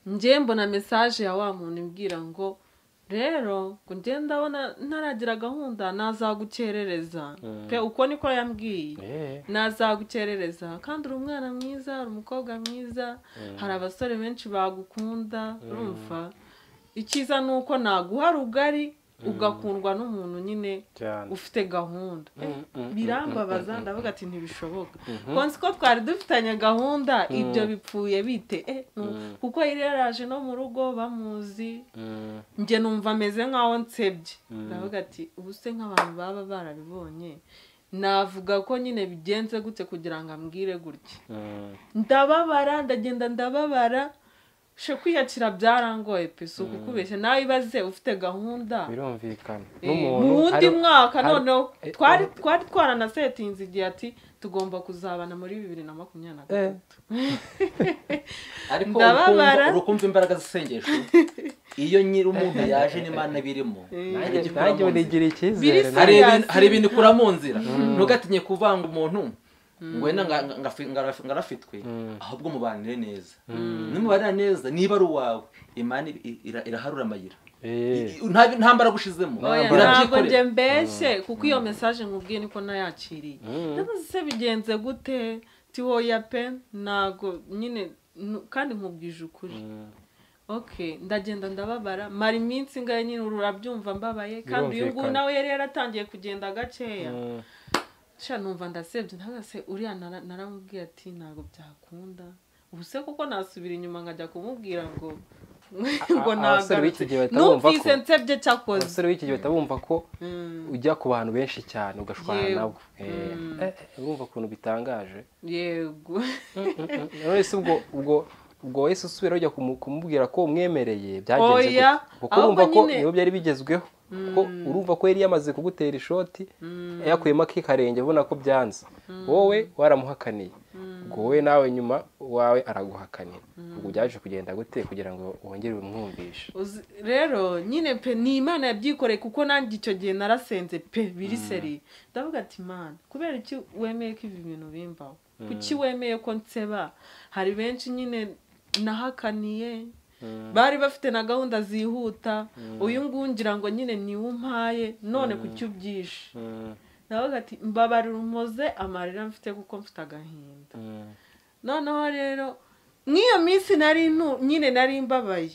Njye mbona message ya wa muntu imbwira ngo rero ngo njye ndabona ntaragira gahunda nazagukerereza pe, uko niko yambwiye, nazagukerereza kandi uri umwana mwiza, uri umukobwa mwiza, hari abasore benshi bagukunda, urumva icyiza nuko naguha rugari ugakundwa n'umuntu nyine ufite gahunda. Birambabaza ndavuga ati ntibishoboka, konsi ko twari dufitanye gahunda ibyo bipfuye bite? Kuko yari yaraje no mu rugo bamuzi, njye numva ameze nkaho nsebye. Ndavuga ati ubu se nk'abantu baba barabibonye navuga ko nyine bigenze gute kugira ngo ambwire gutya. Ndababara, ndagenda ndababara, she kwiyakira byarangoye pe, si ukukubeshya nawe ibaze ufite gahunda birumvikana n'umuntu mu wundi mwaka. Noneho twari twaranasetinze igihe ati tugomba kuzabana muri 2023. Ariko urukumva imbaraga z'isengesho iyo nyiri umuntu yaje n'Imana birimo, hari ibintu ikura mu nzira. Ntugatinye kuvanga umuntu ngo wenda ngarafitwe, ahubwo mubanire neza. Nimubanira neza niba ari uwawe, Imana iraharura amayira, nta mbaraga ushizemo, ntabwo njye mbeshye kuko iyo message nkubwiye niko nayakiriye. Ndabaza se bigenze gute? Ti hoya pe, ntago nyine kandi nkubwije ukuri. Okay, ndagenda ndababara mara iminsi ngaye nyine urabyumva mbabaye, kandi uyu nguyu nawe yari yaratangiye kugenda gakeya. Sha numva ndasebye, ndavuga se uriya naramubwiye ati ntabwo byakunda, ubu se kuko nasubira inyuma nkajya kumubwira ngo ngo nagarutse. Numvise nsebye cyakoze. Abasore b'iki gihe bahita bumva ko ujya ku bantu benshi cyane ugashwana nabo. Urumva ukuntu bitangaje. Yego. None se ubwo wese usubira ujya kumubwira ko umwemereye byagenze gute? Kuko urumva ko niyo byari bigezweho, kuko urumva ko yari yamaze kugutera ishoti yakuyemo akikarenge ubona ko byanze, wowe waramuhakaniye, ubwo wowe nawe nyuma wawe araguhakanira. Ubwo byaje kugenda gute kugira ngo wongere umwumvishe? Rero nyine pe ni Imana yabyikoreye, kuko nanjye icyo gihe narasenze pe biri seri, ndavuga ati Imana kubera iki wemeye ko ibi bintu bimbaho? Kuki wemeye ko nseba? Hari benshi nyine nahakaniye bari bafite na gahunda zihuta, uyu nguyu ngira ngo nyine niwe umpaye none kuki ubyishe? Ndavuga ati mbabarira umoze amarira mfite kuko mfite agahinda. Noneho rero nk'iyo minsi nari nyine nari mbabaye,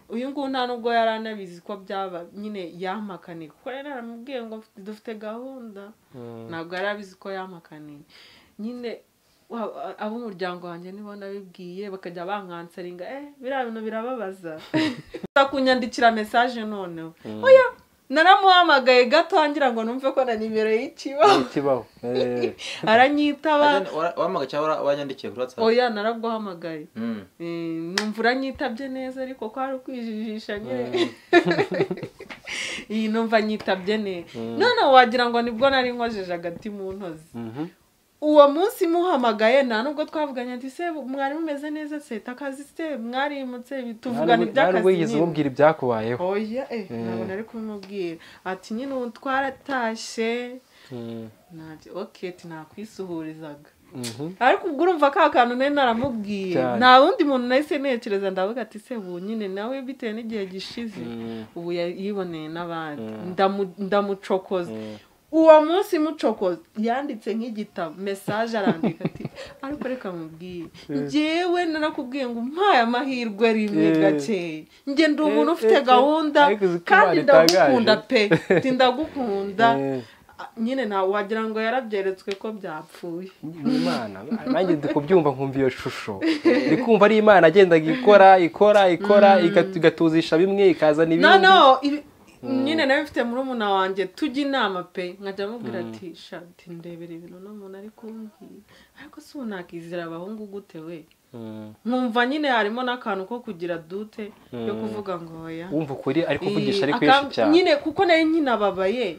uyu nguyu nta nubwo yari anabizi ko byaba nyine yampakaniye, kuko yari yaramubwiye ngo dufite gahunda, ntabwo yari abizi ko yampakaniye. Nyine ab'umuryango wanjye nibo nabibwiye bakajya bankansaringa, biriya bintu birababaza. Kunyandikira message noneho, oya Naramuhamagaye gato ngira ngo numve ko na nimero y'ikibaho. Aranyitaba. Wahamagaye cyangwa wanyandikiye kuri WhatsApp? Oya naraguhamagaye. Numva uranyitabye neza ariko ko ari ukwijijisha nyine. Iyi numva nyitabye neza. None wagira ngo nibwo nari nkojeje agati mu ntozi. Uwo munsi muhamagaye nta nubwo twavuganye ati se mwari mumeze neza se takazi se mwarimutse tuvugana iby'akazi. Ntabwo yigeze umubwira ibyakubayeho. Oya ntabwo nari kumubwira. Ati nyine ubu twaratashe. Nanjye okay tinakwisuhurizaga. Ariko ubwo urumva ka kantu nari naramubwiye. Nta wundi muntu nahise ntekereza ndavuga ati se ubu nyine nawe bitewe n'igihe gishize ubu yiboneye n'abandi. Ndamucokoza. Uwo munsi mucokoza yanditse nk'igitabo message arandika ati ariko reka mubwiye njyewe narakubwiye ngo mpaye amahirwe rimwe gake njye ndi umuntu ufite gahunda kandi ndagukunda pe ndagukunda nyine nta wagira ngo yarabyeretswe ko byapfuye. Imana nanjye ndi kubyumva nkumva iyo shusho ndi kumva ari Imana agendaga ikora ikora ikora igatuzisha bimwe ikazana ibindi. No nyine nawe mfite murumuna wanjye tujya inama pe nkajya mubwira ati shati ndebera ibintu no muntu ari kumbwira ariko si unakizira abahungu gute we. Nkumva nyine harimo n'akantu ko kugira dute yo kuvuga ngo oya wumva ukuri ari kuvugisha ari kwinshi cyane nyine kuko nayo nyine ababaye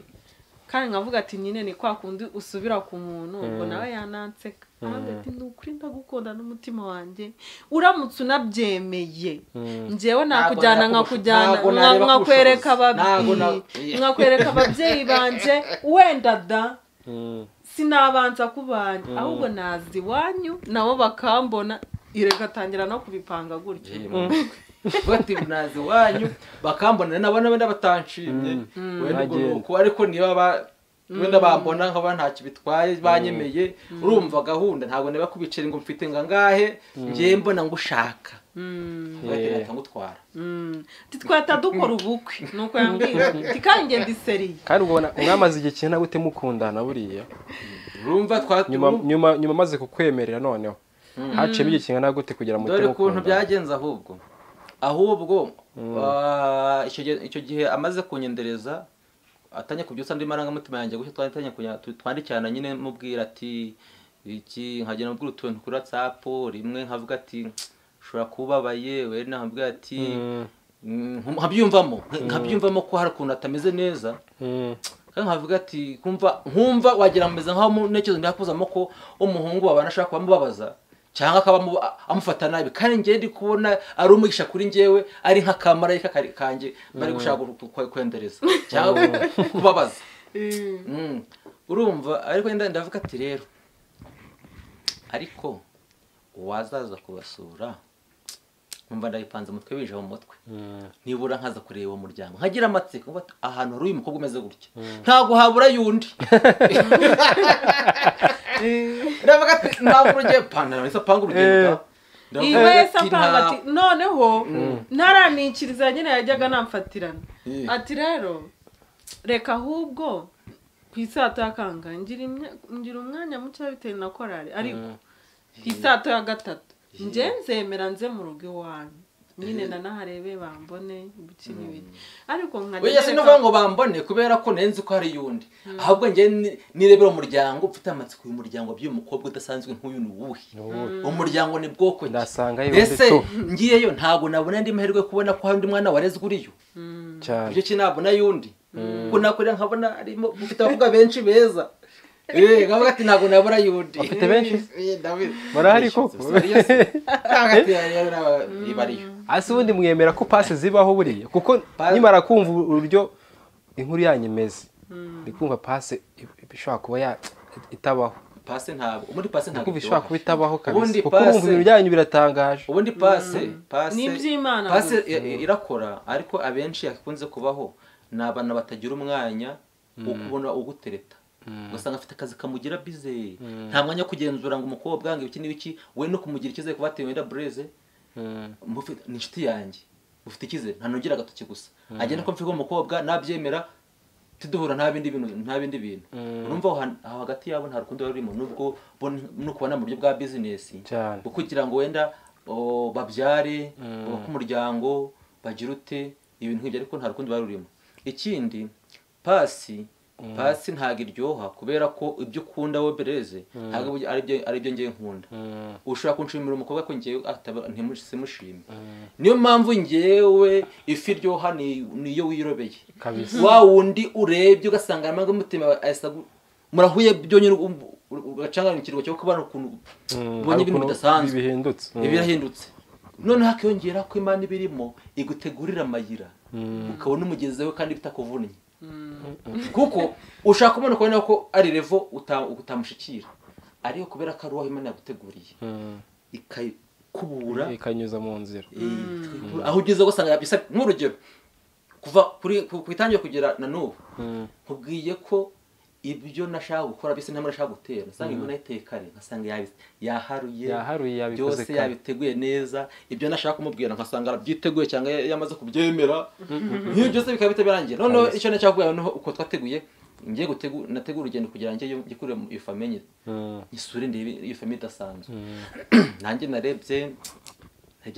kandi nkavuga ati nyine ni kwa kundi usubira ku muntu ubwo nawe yananseka aravuga ati ni ukuri ndagukunda n'umutima wanjye uramutse unabyemeye njyewe nakujyana nkakujyana nkakwereka ababyeyi nkakwereka ababyeyi banje wenda da sinabanza kubanya ahubwo nazi iwanyu nabo bakambona iragatangira no kubipanga gutyo. Bati nazi wanyu bakambona nabona wenda batanshimye wenda ubwo ariko niba wenda bambona nkaba ntacyo bitwaye banyemeye urumva gahunda ntabwo niba kubicira ngo mfite ngangahe ngiye mbona ngushaka bati ngutwara titwata dukora ubukwe nuko yambwira tikange ndi seriye. Kandi ubona mwamaze igihe kintu gute mukundana buriya urumva nyuma nyuma maze kukwemerera noneho haciyemo igihe kingana gute kugira ngo dore ukuntu byagenze ahubwo icyo gihe amaze kunyendereza atanye kubyutsa ndi marangamutima yanjye gushya twatanye twandikirana nyine mubwira ati iki nkagenda mubwira utuntu kuri WhatsApp rimwe nkavuga ati ushobora kubabaye we nkavuga ati nkabyumvamo ko hari ukuntu atameze neza kandi nkavuga ati nkumva wagira mumeze nkaho mu ntekerezo ndakuzamo ko umuhungu wabana ashaka kubamubabaza cyangwa akaba amufata nabi kandi ngiye ndi kubona ari umugisha kuri njyewe ari nk'akamarayika kanjye bari gushaka kwendereza cyangwa kubabaza. Urumva ariko ndavuga ati rero ariko uwazaza kubasura nkumva ndayipanze umutwe bije mu mutwe nibura nkaza kureba umuryango nkagira amatsiko ahantu hari uyu mukobwa umeze gutya ntago habura yundi. Ndavuga ati ntabwo ugiye pantaro isa panga urugendo iwe panga ati noneho ntaranikiriza nyine yajyaga namfatirana ati rero reka ahubwo ku isato ya kanga ngira umwanya muke bitewe na korari ariko ku isato ya gatatu nje nzemera nze mu rugo iwanyu nyine nanaharebe bambone ibiki n'ibiki ariko nkajya sinuvuga ngo bambone kubera ko nenzi ko hari yundi ahubwo nge nirebera umuryango mfite amatsiko y'umuryango muryango by'uyu mukobwa udasanzwe nk'uyu ni uwuhe umuryango ni bwoko ki ndasanga ese ngiyeyo ntago nabona ndi mahirwe kubona ko hari undi mwana warezwe uriyo cyane ibyo kinabona yundi ko nakorera nkabona arimo mfite abakobwa benshi beza nkavuga ati ntago nabura yundi afite benshi barahari koko ase ubundi mwemera ko pase zibaho buriya kuko nimara kumva uburyo inkuru yanyu imeze ndi kumva pase ishobora kuba itabaho. Pase ntabwo muri pase ntabwo ishobora kuba itabaho kabisa kuko urumva ibintu byanyu biratangaje. Ubundi pase ni pase irakora ariko abenshi yakunze kubaho ni abana batagira umwanya wo kubona ugutereta ugasanga afite akazi kamugira bize nta mwanya wo kugenzura ngo umukobwa ngo ibiki n'ibiki we no kumugira icyizere kuba atewe wenda bureze ni inshuti yanjye ufite icyizere ntanongera agatoki gusa agenda ko mfite umukobwa nabyemera tuduhura nta bindi bintu urumva aho hagati yabo nta rukundo rurimo nubwo no kubona mu buryo bwa business kugira ngo wenda babyare bubake umuryango bagira ute ibintu nk'ibyo ariko nta rukundo barurimo. Ikindi Pasi ntago iryoha kubera ko ibyo ukunda wowe Bereze ntago ari byo ngiye nkunda. Ushobora kunshimira umukobwa ko ngiye ntimushime. Niyo mpamvu ngewe ifi iryoha niyo wirobeye. Wa wundi urebye ugasanga amarangamutima murahuye byonyine ugacanganyikirwa cyo kubana ukuntu ubonye ibintu bidasanzwe birahindutse. Noneho hakiyongera ko Imana ibirimo igutegurira amayira ukabona umugezeho kandi bitakuvunnye. Kuko ushaka kubona ko ko ari level utamushikira, ariko kubera ko ari uwaho Imana yaguteguriye ikayikubura ikanyuza mu nzira aho ugeze ugasanga bisa. Nk'urugero kuva kuri ku itangiye kugera na n'ubu nkubwiye ko ibyo nashaka gukora bise ntamara nashaka gutera nasanga Imana yiteye kare, nkasanga yaharuye byose yabiteguye neza. Ibyo nashaka kumubwira nkasanga arabyiteguye cyangwa yamaze kubyemera, nk'ibyo byose bikaba bitabirangiye. Noneho icyo nashaka kubwira noneho uko twateguye ngiye nategura urugendo kugira ngo njye kure iyo famille isure ndebe iyo famille idasanzwe. Nanjye narebye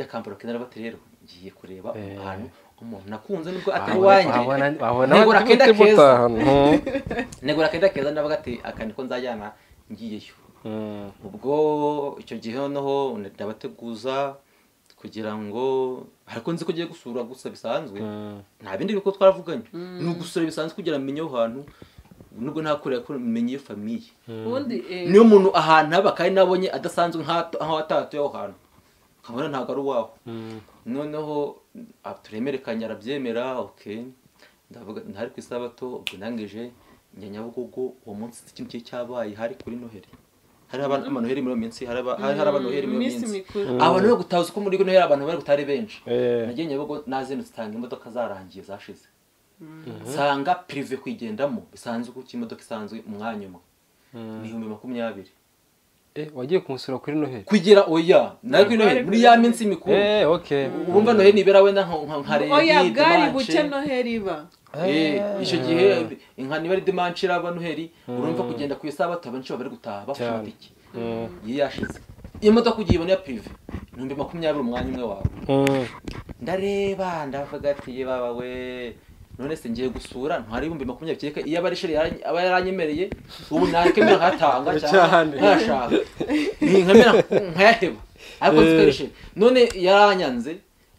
akamparo kenera bati rero ngiye kureba ahantu umuntu nakunze nubwo atari wanjye negura kenda keza ndavuga ati aka niko nzajyana ngiyeyo. Ubwo icyo gihe noneho ndabateguza kugira ngo ariko nzi ko ugiye gusura gusa bisanzwe nta bindi biko twaravuganye ni ugusura bisanzwe kugira menye aho hantu nubwo ntakorera ko menye iyo famille. Niyo muntu ahantu aba kandi nabonye adasanzwe nkaho atatuye aho hantu nkabona ntabwo ari uwaho. Noneho turemerekanya arabyemera, okay ndavuga ntari ku isabato ubwo nangije njya Nyabugogo. Uwo munsi ikintu cyabaye hari kuri Noheli, hari abantu Noheli muri minsi hari abantu Noheli muri minsi abantu bari gutaza ko muri Noheli abantu bari gutari benshi. Nagiye Nyabugogo nazindutse nsanga imodoka zarangiye zashize, nsanga prive kwigendamo bisanzwe kuko imodoka isanzwe umwanya umwe ni 20,000. Wagiye kumusura kuri Noheli kugira oya nayo kuri Noheli muri ya minsi mikuru. Okay urumva Noheli nibera wenda nka rero oya bwari buke Noheli iba icyo gihe inka niba ari dimanche iraba Noheli urumva kugenda ku isabato abenshi bari gutaha bafite iki yiyashize iyo modoka ugiye ibona ya prive 20,000 umwanya umwe wawe. Ndareba ndavuga ati baba we none se ngiye gusura ntwari 20,000 kereka iyo abarisheri aba yaranyemereye ubu nakemera nkatanga cyane nkashaka nkamera nkayaheba ariko zikarishe none yaranyanze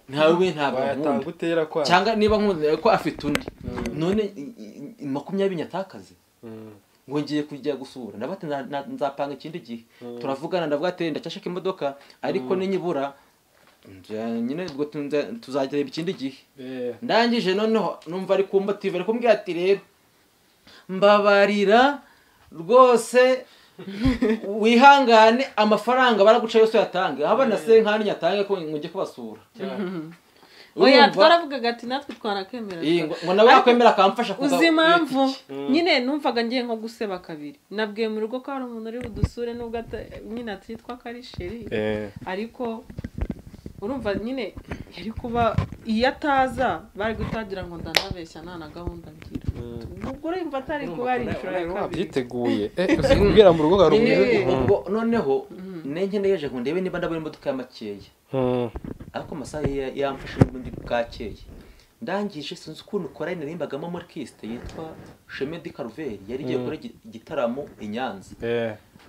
ntawe ntabwo yatanga utera kwa cyangwa niba nkunze ko afite undi none 20 nyatakaze ngo ngiye kujya gusura ndabati nzapanga ikindi gihe turavugana ndavuga ati ndacyashaka imodoka ariko ninyibura nyine ubwo tuzagereba ikindi gihe. Ndangije noneho numva ari kumbativa ari kumbwira ati rero mbabarira rwose wihangane amafaranga baraguca yose yatange abana se nkani nyatange ko ngujye kubasura. Oya twaravugaga ati natwe twarakemera ngo nawe yakwemera akamfasha kuza. Uzi impamvu nyine numvaga ngiye nko guseba kabiri nabwiye mu rugo ko hari umuntu uri budusure nubwo nyine atitwa Karisheri ariko urumva nyine yari kuba iyo ataza bari gutagira ngo ndanabeshya nta na gahunda ngira ubwo urumva atari kuba ari inshuro ya kabiri wabyiteguye uzi kubwira mu rugo hari umuntu. Ubwo noneho nenke ndegeje ngo ndebe niba ndabona imodoka ya makeya ariko amasaha yamfashe n'ubundi bwakeye. Ndangije sinzi ukuntu ukora narimbagamo muri kiste yitwa Chemin de Calvaire yari igiye gukora igitaramo i Nyanza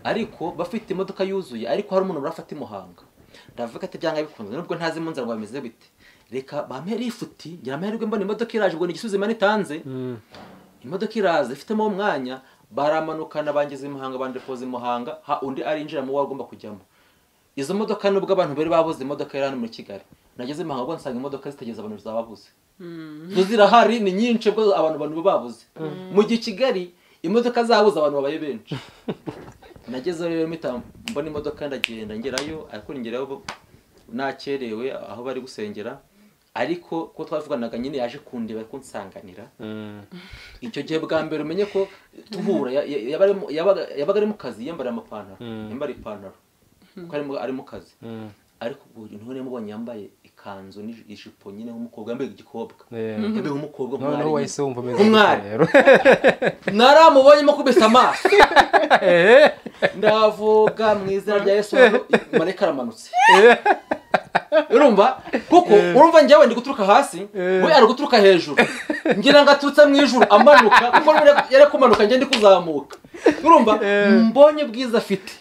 ariko bafite imodoka yuzuye ariko hari umuntu urafata i Muhanga. Ndavuga ati byanga bikunze nubwo ntazi mu nzara ngo bameze bite reka bampe lifuti ngira amahirwe mbona imodoka iraje ubwo ni igisubizo Imana itanze. Imodoka iraza ifitemo umwanya baramanukana bangize Muhanga bandepoze Muhanga ha undi arinjira mu wagomba kujyamo. Izo modoka nubwo abantu bari babuze imodoka yari hano muri Kigali nageze Muhanga ubwo nsanga imodoka zitegeza abantu zababuze zo zirahari ni nyinshi ubwo abantu babuze mu gihe Kigali imodoka zabuze abantu babaye benshi. Nageze rero mpita mbona imodoka ndagenda ngerayo ariko ngerayo nakerewe aho bari gusengera ariko ko twavuganaga nyine yaje kundeba kunsanganira. Icyo gihe bwa mbere umenye ko tuhura yabaga ari mu kazi yambara amapantaro yambara ipantaro kuko ari mu kazi ariko none mubonye yambaye ikanzu n'ijipo nyine nk'umukobwa yambaye igikobwa yambaye nk'umukobwa nk'umwari wahise wumva ameze rero naramubonye mukubise amaso ndavuga mu izina rya Yesu marayika aramanutse. Urumva kuko urumva njyewe ndi guturuka hasi, we ari guturuka hejuru, ngira ngo aturutse mu ijuru amanuka, kuko yari kumanuka njye ndi kuzamuka. Urumva mbonye bwiza afite,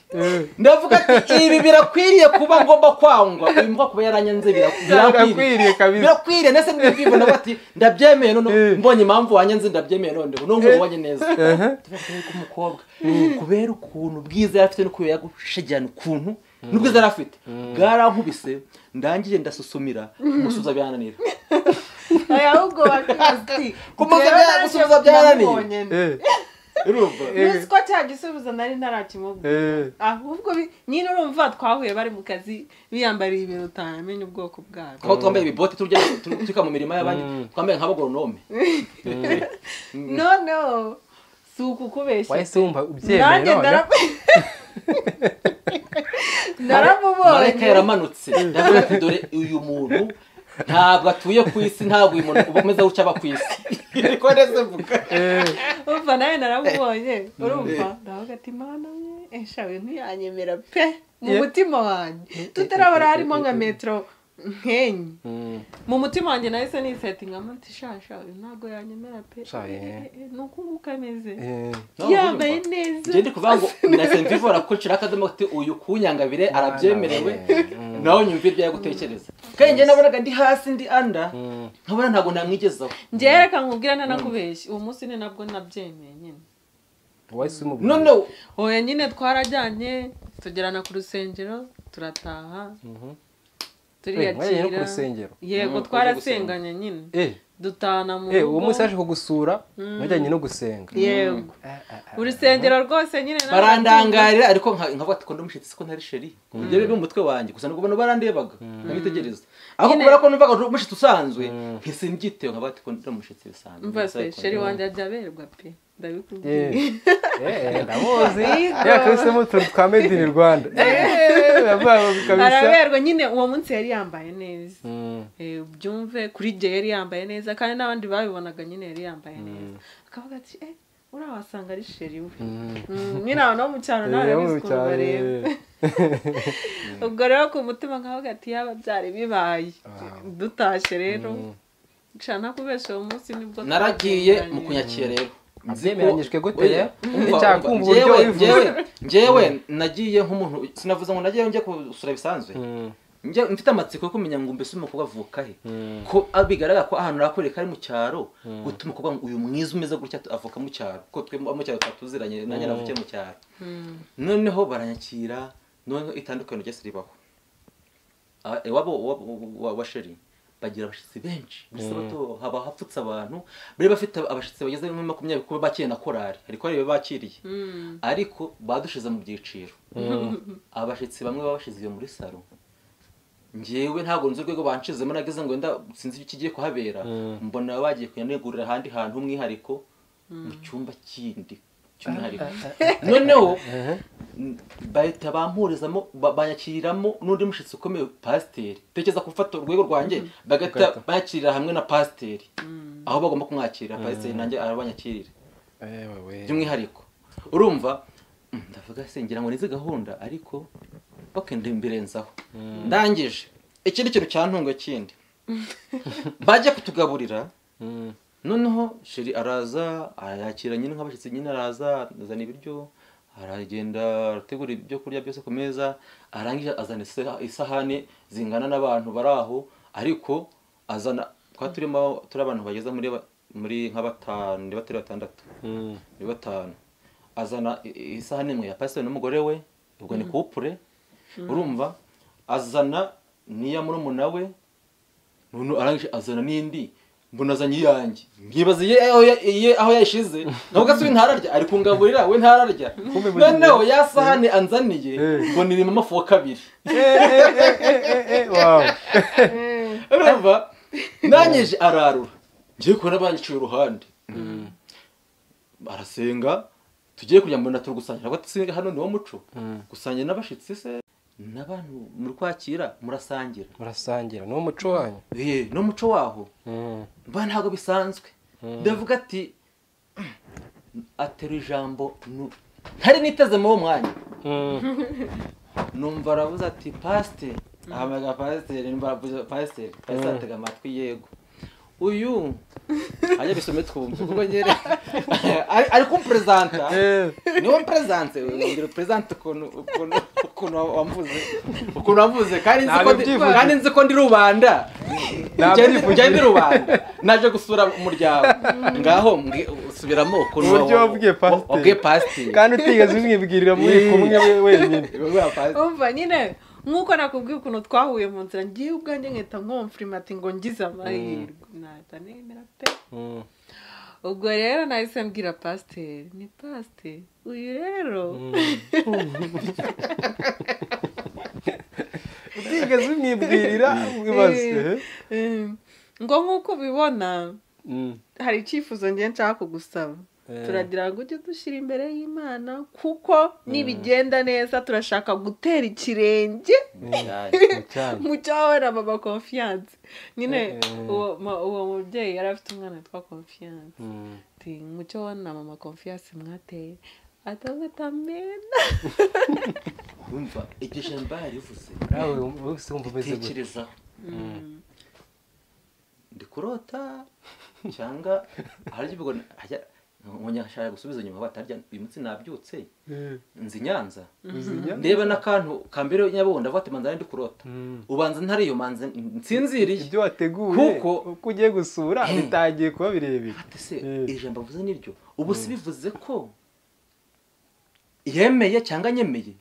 ndavuga ati ibi birakwiriye kuba ngomba kwangwa, uyu mukobwa kuba yaranyanze birakwiriye birakwiriye. Nese ndivibona bati ndabyemeye none mbonye impamvu wanyanze ndabyemeye none none nkubonye neza. Tuvuga ko umukobwa kubera ukuntu bwiza yari afite no yagushegirana ukuntu nubwo yari afite bwarankubise, ndangije ndasusumira kumusubiza byananira. Ahubwo bakasti kumusubiza byananira. Urumva nzi ko cya gisubizo nari ntarakimubwira, ahubwo nyine urumva twahuye bari mu kazi biyambariye ibintu utamenya ubwoko bwabyo, aho twambaye ibibote turya turika mu mirima y'abandi, twambaye nk'abagoronome. No si ukukubeshya, wahise wumva ubyemeye none. Naramubonye marayika yaramanutse, ndavuga ati dore uyu muntu ntabwo atuye ku isi, ntabwo uyu muntu umeze gutya aba ku isi. Niko neze mvuga. Urumva nawe naramubonye, urumva ndavuga ati mana we eshawe ntiyanyemera pe mu mutima wanjye, tutarabara harimo nka metero nkenye mu mutima wanjye nahise nisetingamo ati shasha uyu ntabwo yanyemera pe, nuko nguko ameze yambaye neza. Njye ndi kuvuga ngo nahise mvivura ko nshira akadomo ati uyu kunyangabire arabyemerewe, nawe nyumva ibyo yagutekereza. Kandi njye nabonaga ndi hasi ndi anda, nkabona ntabwo namwigezaho. Njye reka nkubwira ntanakubeshya, uwo munsi ni nabwo nabyemeye nyine. None oya nyine twarajyanye tugerana ku rusengero turataha. Turiyakira yego twarasenganye nyine dutana mu rugo. Uwo munsi yaje kugusura mwajyanye no gusenga. Yego urusengero rwose nyine barandangarira, ariko nkavuga ati ko ndamushitse siko ntari sheri ibyo biri mu mutwe wanjye gusa nubwo barandebaga nkabitegereza, aho kubera ko numvaga umushitsi usanzwe nkise mbyiteho nkavuga ati ko ndamushitse bisanzwe. Umva se sheri wanjye ajya aberwa pe, ndabikubwiye. Ndamuzi yakabisemo utuntu twa made in Rwanda. Araberwa nyine uwo munsi yari yambaye neza, byumve kuri jye yari yambaye neza kandi n'abandi babibonaga nyine yari yambaye neza, akavuga ati uriya wasanga ari sheri we. Nyine abantu bo mu cyaro nawe barabizi ukuntu bareba. Ubwo rero ku mutima nkavuga ati yaba byari bibaye dutashye rero nshana kubesha uwo munsi nibwo naragiye mu kunyakira rero. Byemeranyijwe gute? Icyakumva uburyo wivuze. Njyewe nagiye nk'umuntu sinavuze ngo nagiye njye gusura bisanzwe, njye mfite amatsiko yo kumenya ngo mbese umukobwa avuka he, ko bigaragara ko ahantu rakoreka ari mu cyaro, gutuma umukobwa uyu mwiza umeze gutya avuka mu cyaro, ko twe mu cyaro twatuziranye nanjye navukiye mu cyaro. Noneho baranyakira, noneho itandukanye ryose ribaho. Iwabo wa sheri bagira abashitsi benshi, bisabato haba hapfutse abantu bari bafite abashitsi bageze muri 20 kuba bakiriye na korari, ariko bari bakiriye ariko badushize mu byiciro. Abashitsi bamwe babashize iyo muri salo, njyewe ntabwo nzi urwego banshizemo, nageze ngo nda sinzi icyo kigiye kuhabera, mbona bagiye kunyanegurira ahandi hantu umwihariko mu cyumba kindi cy'umwihariko. Noneho bahita bampurizamo banyakiriramo n'undi mushitsi ukomeye pasiteri. Tekereza gufata urwego rwanjye bagahita bakirira hamwe na pasiteri, aho bagomba kumwakira pasiteri nanjye arabanyakirira by'umwihariko. Urumva ndavuga se ngira ngo nizi gahunda, ariko bakende mbirenzaho. Ndangije ikindi kintu cyantunga kindi bajya kutugaburira. Noneho sheri araza arayakira nyine nk'abashitsi nyine, araza azana ibiryo, aragenda arategura ibyo kurya byose ku meza, arangije azana isahani zingana n'abantu bari aho, ariko azana kwa turimo turi abantu bageze muri nka batanu, ni batari batandatu, ni batanu, azana isahani imwe ya pastor n'umugore we, ubwo ni couple. Urumva azana niya murumuna we, none arangije azana n'indi, mbona azanye iyanjye, nkibaza aho yayishize, nkavuga se ntararya, ari kungaburira we ntararya. Noneho ya sahani anzaniye mbona irimo amafu wa kabiri. Urumva nanyije ararura, ngiye kubona banyiciye uruhande, arasenga tugiye kujya mbona turi gusangira, ati hano niwo muco gusangira n'abashitsi se n'abantu muri kwakira murasangira, murasangira no muco wanyu, no muco waho mba ntabwo bisanzwe. Ndavuga ati atera ijambo ntari niteze mu mwanya, numva aravuze ati pastor Ahamagara pasiteri, pasiteri atega amatwi yego. Uyu ajya bisome twumve kuko nyere ari kumpresenta. Niwe mpresente, ngira presente ukuntu wamvuze kandi nzi ko ndi rubanda. Njye ndi rubanda. Naje gusura umuryango. Ngaho usubiramo ukuntu uburyo wabwiye pasiteri. Kandi utigeze umwibwirira muri kumwe wenyine. Umva nyine nkuko nakubwiye ukuntu twahuye mu nzira ngiye ubwanjye nketa nkomfirima ati ngo ngize amahirwe nahita nemera pe. Ubwo rero nahise mbwira pasiteri, ni pasiteri uyu rero utigeze umwibwirira wibaze ngo nkuko ubibona hari icyifuzo ngiye nshaka kugusaba. Turagira ngo ujye dushyira imbere y'Imana kuko nibigenda neza turashaka gutera ikirenge mu cyawe na mama Confiance. Nyine uwo mubyeyi yari afite umwana witwa Confiance. Mu cyawe na mama Confiance mwateye atabatamena. Umva iryo jambo yarivuze nawe wese wumva umeze gute? Tekereza ndi kurota cyangwa harya ubwo nkonyashaka gusubiza inyuma batarya uyu munsi nabyutse nzi Nyanza ndeba n'akantu kambere Nyabondo avuga ati manza ndi kurota ubanza ntari iyo manza nsinziriye ibyo wateguye kuko uko ugiye gusura bitangiye kuba birebire. Ati se ijambo avuze niryo ubu si bivuze ko yemeye cyangwa nyemeye?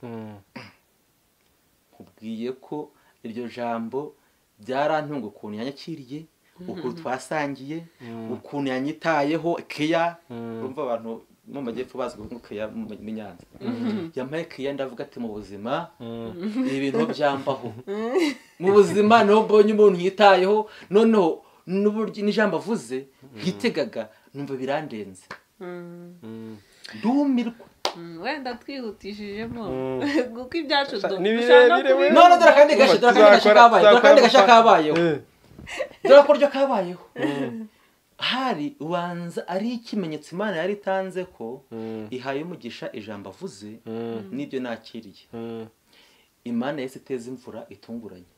Nkubwiye ko iryo jambo byarantunga ukuntu yanyakiriye, ukuntu twasangiye, ukuntu yanyitayeho keya. Urumva abantu mu majyepfo bazi ngo keya mu Nyanza. Yampaye keya ndavuga ati mu buzima ibintu byambaho. Mu buzima no mbonye umuntu yitayeho, noneho n'uburyo n'ijambo avuze nkitegaga numva birandenze. Ndumirwa. Wenda twihutishijemo kuko ibyacu none dore akandi gashya kabayeho. Dore ko ryo kabayeho. Hari ubanza ari ikimenyetso Imana yari itanze ko ihaye umugisha ijambo avuze n'ibyo nakiriye. Imana yahise iteza imvura itunguranye.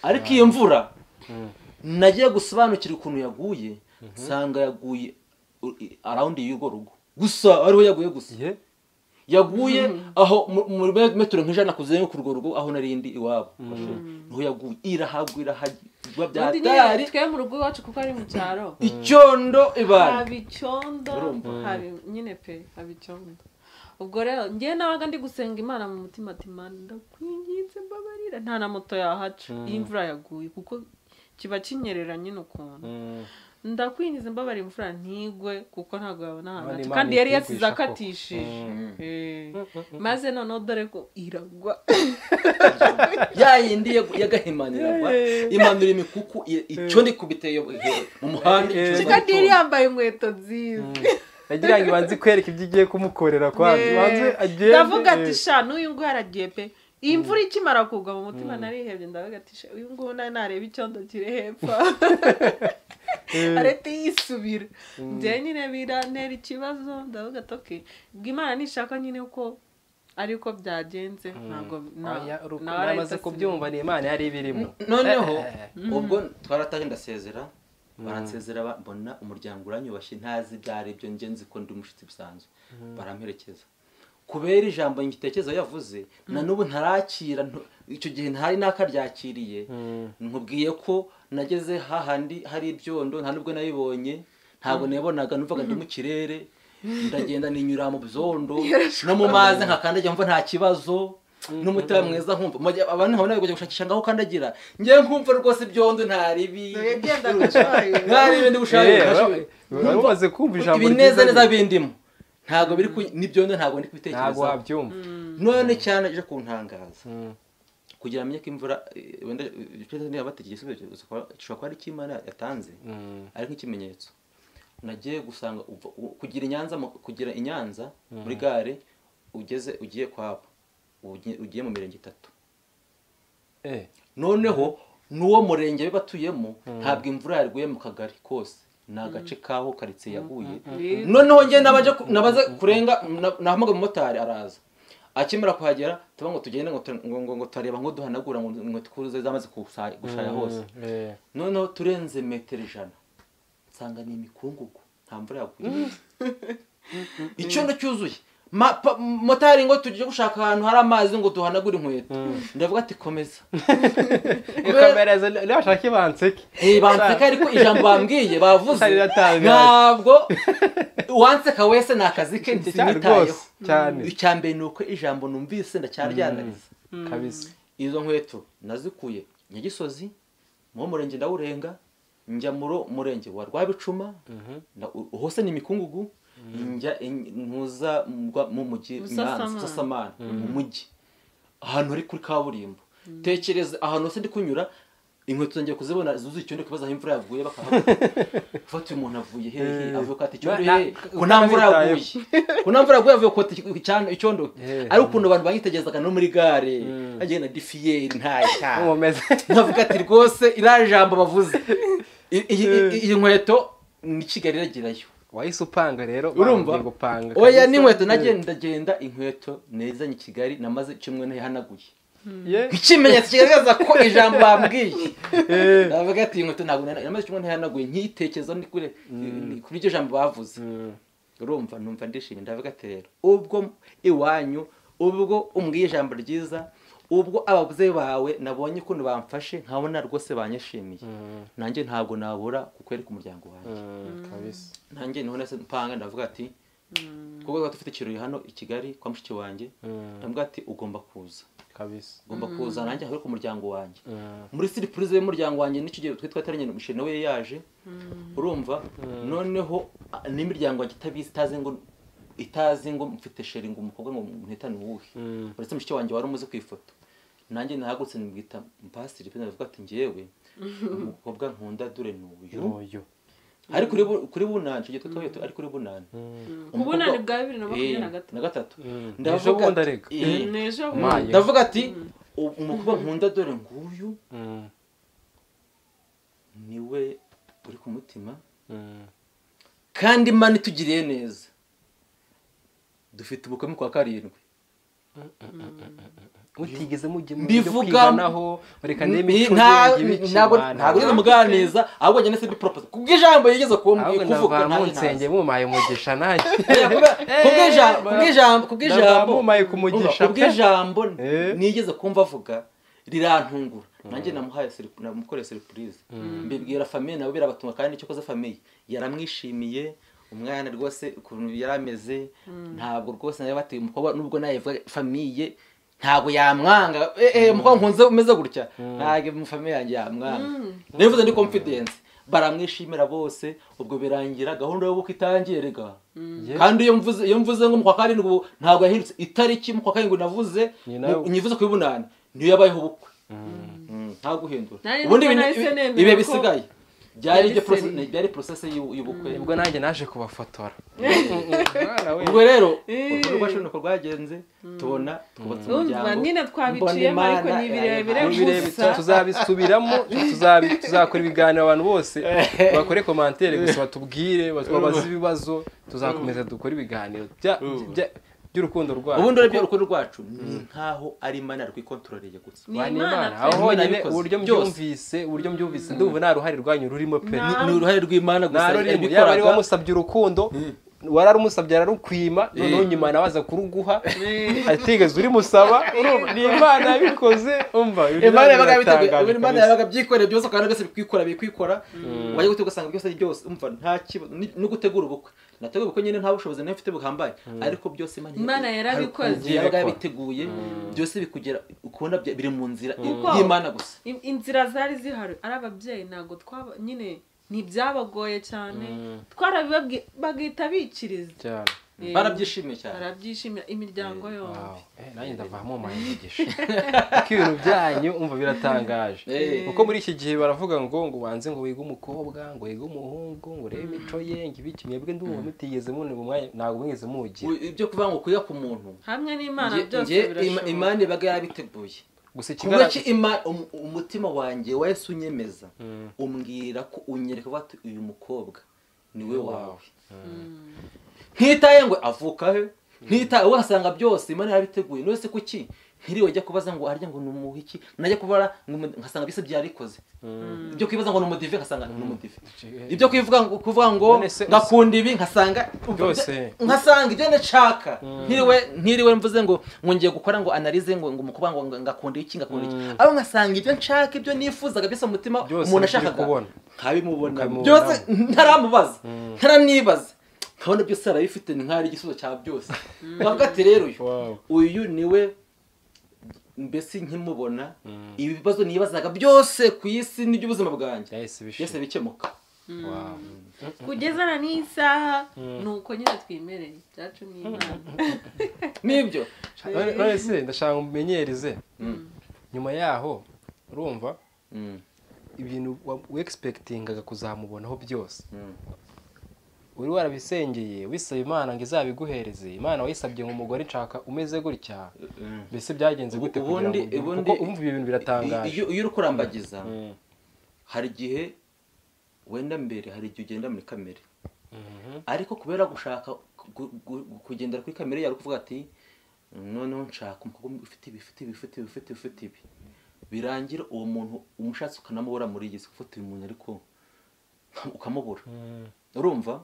Ariko iyo mvura nagiye gusobanukira ukuntu yaguye, nsanga yaguye around y'urwo rugo gusa, ariho yaguye gusa. Yaguye aho muri metero nk'ijana kuzenguruka urwo rugo aho narindi iwabo. Niho yaguye irahagwa irahagwa byatari. Twe mu rugo iwacu kuko ari mu cyaro. Icyondo ibara. Haba icyondo, haba nyine pe, haba icyondo. Ubwo rero ngiye nabaga ndi gusenga Imana mu mutima ati Imana ndakwinginze mbabarira nta na moto yahaca imvura yaguye kuko kiba kinyerera nyine ukuntu. Ndakwingiza mbabara imvura ntigwe kuko ntago yabona ahantu kandi yari yasize akatishije. Maze noneho dore ko iragwa ya yindi yagahimaniragwa imanura imikuku icyo ndikubiteye mu muhanda. Kandi yari yambaye inkweto nziza. Nagira ngo ibanze kwereka ibyo igiye kumukorera kwanza ibanze agende. Ndavuga ati sha n'uyu nguyu aragiye pe. Imvura ikimara kugwa mu mutima narihebye ndavuga ati sha uyu nguyu nareba icyondo kiri hepfo. Arete yisubira. Njye nyine birantera ikibazo ndavuga ati okay ubwo Imana nishaka nyine uko ariko byagenze ntago namaze kubyumva ni Imana yari ibirimo. Noneho ubwo twarataje ndasezera baransezera mbona umuryango uranyubashye ntazi byari ibyo nge nzi ko ndi umushitsi bisanzwe baramperekeza. Kubera ijambo ngitekerezo yavuze na n'ubu ntarakira icyo gihe ntari nakaryakiriye. Nkubwiye ko nageze hahandi hari ibyondo nta nubwo nabibonye ntabwo nabonaga numvaga ndi mu kirere ndagenda ninyura mu byondo no mu mazi nkakandagira mva nta kibazo n'umutima mwiza nkumva abantu nkabona kujya gushakisha ngaho kandagira ngiye nkumva rwose ibyondo ntari bi ntari bindi gushaka umaze kumva ijambo ibineza neza bindimo ntago biri n'ibyondo ntago ndi kubitekereza ntago wabyumva. None cyane je kuntangaza kugira amenye ko imvura wenda niba bategereje igisubizo gishobora kuba ari icy'Imana yatanze ari nk'ikimenyetso. Nagiye gusanga kugira i Nyanza muri gare ugeze ugiye kwabo ugiye mu mirenge 3. Noneho n'uwo murenge batuyemo ntabwo imvura yariguye mu kagari kose ni agace kaho karitsiye yaguye. Noneho ngiye nabaze kurenga nahamagara umumotari araza Akimara kuhagera tuba ngo tugende ngo tareba ngo duhanagura ngo tukuruze zamaze gushaya hose. Noneho turenze metero 100 nsanga ni imikungugu, nta mvura yaguye. Icyondo cyuzuye. Motari ngo tujye gushaka ahantu hari amazi ngo duhanagure inkweto. Ndavuga ati komeza. Ikomereza nashaka banseke. Banseke ariko ijambo bambwiye bavuze ntabwo wanseka wese nakazi ke ntisinitayeho cyane. Icyambere nuko ijambo numvise ndacyaryanariza kabisa. Izo nkweto nazikuye Nyagisozi mu murenge ndawurenga njya mu murenge wa Rwabicuma, hose ni imikungugu. Njya ntuza mu mujyi Busasamana, mu mujyi ahantu hari kuri kaburimbo. Tekereza ahantu hose ndi kunyura inkweto zanjye kuzibona zuzuye icyondo, kibaza aho imvura yaguye bakahafata umuntu avuye hehe, avuye ko ati icyondo hehe, ko nta mvura yaguye, ko nta mvura yaguye avuye ko icyondo. Ari ukuntu abantu banyitegerezaga no muri gare agenda difiyeri nta nkavuga ati rwose iriya jambo bavuze iyi nkweto ni Kigali iragerayo. Wahise upanga rero urumva gupanga. Oya n'inkweto nagenda genda inkweto nezanye Kigali namaze kimwe ntihanaguye. Ikimenyetso kigaragaza ko ijambo bambwiye. Ndavuga ati inkweto ntabwo namaze kimwe ntihanaguye nkitekeza ni kure kuri iryo jambo bavuze. Urumva numva ndishimye ndavuga ati rero ubwo iwanyu ubwo umbwiye ijambo ryiza, ubwo ababyeyi bawe nabonye ukuntu bamfashe nkabona rwose banyishimiye, nanjye ntabwo nabura kukwereka umuryango wanjye kabisa. Nanjye niho nase mpanga ndavuga ati kuko twari dufite ikirori hano i Kigali kwa mushiki wanjye, ndavuga ati ugomba kuza kabisa, ugomba kuza nanjye nkwereka umuryango wanjye. Muri surprise y'umuryango wanjye n'icyo gihe twe twataranye n'umusheri nawe yaje, urumva noneho n'imiryango yanjye itabizi itazi ngo mfite sheri ngo umukobwa ngo mpitane uwuhe, uretse mushiki wanjye wari umuzi ku ifoto. Nanjye nahagurutse nibwita mpasiri pe ndavuga ati njyewe umukobwa nkunda dore n'uyu. Ari kuri bunani cyo gitwa twayo ari kuri bunani. Kubunani bwa 2023. Ndavuga ndavuga ati umukobwa nkunda dore nguyu niwe uri ku mutima, kandi Imana itugiriye neza dufite ubukwe kwa 7. Mutigeze mujye mu kwiganaho reka ndeme ntabwo ntabwo muganeza ahubwo njye nese propose kubw'ijambo yigeze kuvuga nta nsenge mumaye umugisha nanjye kubw'ijambo mumaye kumugisha kubw'ijambo nigeze kumva avuga rirantungura. Nanjye namuhaye namukoreye surprise mbibwira famille nabo birabatunga, kandi icyo koze famille yaramwishimiye umwana rwose ukuntu yarameze. Ntabwo rwose nawe batuye umukobwa nubwo naye famille ntabwo yamwanga. Umukobwa nkunze umeze gutya ntabwo mu famille yanjye yamwanga. Nivuze ndi confidence baramwishimira bose. Ubwo birangira gahunda y'ubukwe itangiye rega. Kandi iyo mvuze ngo mu kwa 7 ntabwo yahindutse itariki mu kwa 7 navuze nyivuze ku bunani niyo yabayeho ubukwe. Nta guhindura. Ubundi ibe bisigaye byari ibyo process, byari process y'ubukwe. Ubwo nanjye naje kubafotora. Ubwo rero urwo rwacu nuko rwagenze tubona twubatse umuryango. Nyine twabiciyemo ariko ni birebire gusa tuzabisubiramo, tuzakora ibiganiro abantu bose bakore commentaire gusa batubwire batwabaze ibibazo, tuzakomeza dukora ibiganiro by'urukundo rwacu. Ubundi urebye urukundo rwacu ni nkaho ari Imana rwikontororeye gusa. Ni Imana aho nyine uburyo mbyumvise ndumva nta ruhare rwanyu rurimo pe, ni uruhare rw'Imana gusa. Yaba ari wamusabye urukundo wararumusabye ararukwima, noneho nyuma nabaza kuruguha atigeze uri musaba, ni Imana yabikoze. Umva Imana yabaga yabiteguye, Imana yabaga byikoreye byose kandi byose bikwikora bikwikora wajya gute ugasanga byose byose. Umva nta kibazo no gutegura ubukwe, nateguye ubukwe nyine nta bushobozi nari mfite buhambaye, ariko byose Imana yarabikoze, yabaga yabiteguye byose bikugera ukubona biri mu nzira y'Imana gusa. Inzira zari zihari ari ababyeyi ntabwo twaba nyine ntibyabagoye cyane, twarabibabwiye bagahita bikiriza cyane, barabyishimiye cyane, barabyishimira imiryango yombi. Nanjye ndavamo umugisha kuko ibintu byanyu umva biratangaje. Kuko muri iki gihe baravuga ngo ubanze ngo wige umukobwa, ngo wige umuhungu, ngo urebe imico ye, ngo ibiki. Mwebwe ndumva mutigeze mubona umwanya, ntabwo mwigeze muwugira ibyo kuvuga ngo kwiga ku muntu hamwe n'Imana byose birashoboka. Imana ibaga yarabiteguye gusa umutima wanjye wahise unyemeza umbwira ko unyereka bati uyu mukobwa niwe wawe, ntitaye ngo avuka he, Ntita ugasanga byose Imana yarabiteguye. None se kuki ntiriwe jya kubaza ngo arya ngo numuha iki, najya kubara ngasanga bise byarikoze. Ibyo kwibaza ngo numudive ngasanga numudive. Ibyo kwivuga ngo kuvuga ngo ngakunda ibi ngasanga byose ngasanga ibyo ndashaka. Ntiriwe mvuze ngo ngiye gukora ngo analyze ngo mukuba ngo ngakunda iki ngakunda iki. Aho ngasanga ibyo nshaka ibyo nifuzaga byose umutima umuntu ashakaga nkabimubona byose ntaramubaza ntaranibaza nkabona byose arabifite nkari igisubizo cya byose. Bavuga ati rero uyu niwe mbese nkimubona ibibazo nibazaga byose ku isi n'iby'ubuzima bwanjye byose bikemuka. Kugeza na n'isaha nuko nyine twimereye byacu n'Imana. Nibyo none se ndashaka umenyereze nyuma yaho urumva ibintu we expectingaga kuzamubonaho byose uri warabisengeye wisaba Imana ngo izabiguhereze. Imana wayisabye ngo umugore nshaka umeze gutya, mbese byagenze gute kugira ngo kuko umva ibintu biratangaje. Iyo uri kurambagiza hari igihe wenda mbere hari igihe ugenda muri kamere, ariko kubera gushaka kugendera kuri kamere yawe kuvuga ati noneho nshaka umukobwa ufite ibi ufite ibi ufite ibi ufite ufite ibi, birangira uwo muntu umushatse ukanamubura muri iyi si, ufite uyu muntu ariko ukamubura. Urumva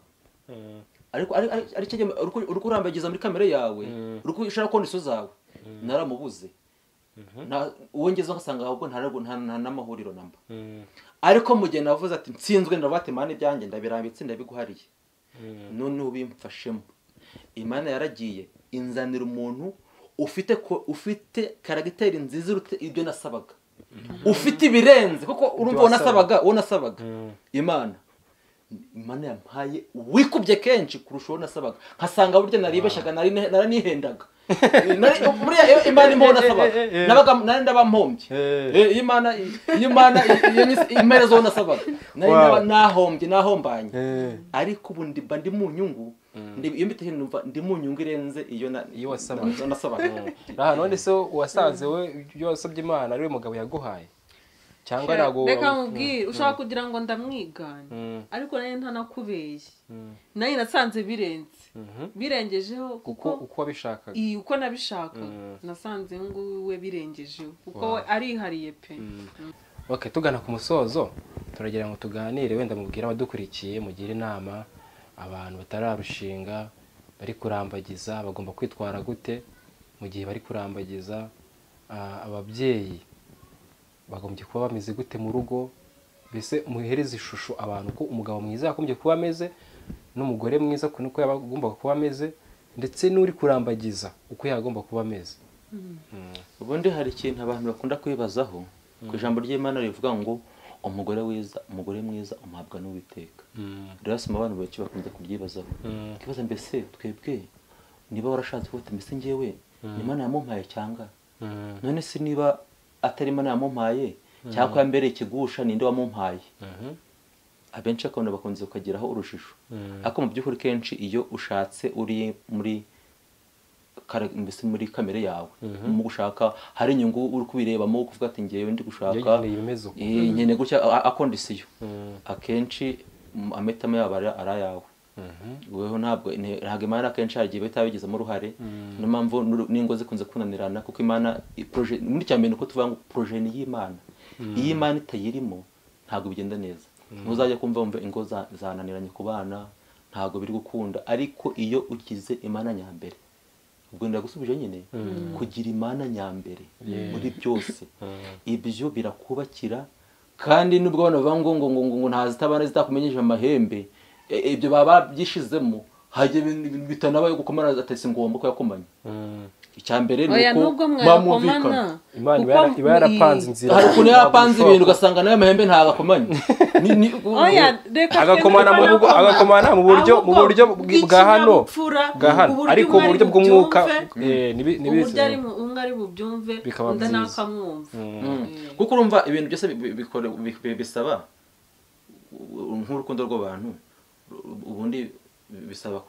ariko ari cyo uri kurambagiza muri kamere yawe, uri ushaka kubona iso zawe naramubuze uwo ngezeho ngasanga ahubwo nta n'amahuriro namba. Ariko mu gihe navuze ati nsinzwe ndavuga ati Imana ibyanjye ndabirambitse ndabiguhariye, none ubimfashemo. Imana yaragiye inzanira umuntu ufite karagiteri nziza iruta ibyo nasabaga, ufite ibirenze kuko urumva uwo nasabaga Imana yampaye wikubye kenshi kurusha uwo nasabaga, nkasanga burya naribeshyaga naranihendaga. Buriya Imana imbo nasabaga nabaga nari ndabampombye. Imana imperezo nasabaga nari nahombye nahombanye, ariko ubu mba ndi mu nyungu, iyo mbitekereje numva ndi mu nyungu irenze iyo wasabaga. None se wasanze we ibyo wasabye Imana ari we mugabo yaguhaye cyangwa nago? Reka mubwire ushaka kugira ngo ndamwigane, ariko naye ntanakubeshye naye nasanze birenze birengejeho kuko uko wabishakaga uko nabishakaga nasanze nguwe birengejeho kuko arihariye pe. Okay, tugana ku musozo turagira ngo tuganire wenda mubwire abadukurikiye, mugire inama abantu batararushinga bari kurambagiza bagomba kwitwara gute mu gihe bari kurambagiza, ababyeyi bagombye kuba bameze gute mu rugo, mbese muhereze ishusho abantu ko umugabo mwiza yagombye kuba ameze n'umugore mwiza uko yagomba kuba ameze, ndetse n'uri kurambagiza uko yagomba kuba ameze. Ubundi hari ikintu abantu bakunda kwibazaho ku ijambo ry'Imana rivuga ngo umugore mwiza umuhabwa n'Uwiteka. Rero sima abantu benshi bakunze kubyibazaho, kibaza mbese twebwe niba warashatse gute, mbese njyewe Imana yamumpaye cyangwa none se niba atari Imana yamumpaye cyangwa yambereye ikigusha ninde wamumpaye? Abenshi akabona bakunze kukagiraho urujijo, ariko mu by'ukuri kenshi iyo ushatse uri muri mbese muri kamere yawe mu gushaka hari inyungu uri kubirebamo kuvuga ati ngewe ndi gushaka nyene gutya akondisiyo, akenshi ametamo yabo ari ayawe weho ntabwo Imana akenshi hari igihe bitabigizemo uruhare. Niyo mpamvu n'ingo zikunze kunanirana kuko Imana projet muri cya mbere uko tuvuga ngo projet ni y'Imana, iyo Imana itayirimo ntabwo bigenda neza. Ntuzajya kumva wumva ingo zananiranye ku bana ntabwo biri gukunda, ariko iyo ukize Imana nyambere, ubwo ndagusubije nyine kugira Imana nyambere muri byose, ibyo birakubakira. Kandi nubwo abantu bavuga ngo ngo ngo ntazitabana zitakumenyeje amahembe, ibyo baba byishizemo hajye bitanabaye gukomana atese ngomba ko yakomanye. Icyambere nuko bamumvikana Imana iba yarapanze inzira, hari ukuntu yarapanze ibintu ugasanga nayo amahembe ntagakomanye. Agakomana mu buryo bwa hano ariko mu buryo bw'umwuka uburyo ari umwe ari bubyumve undi nakamwumva. Kuko urumva ibintu byose bisaba nk'urukundo rw'abantu, ubundi bisaba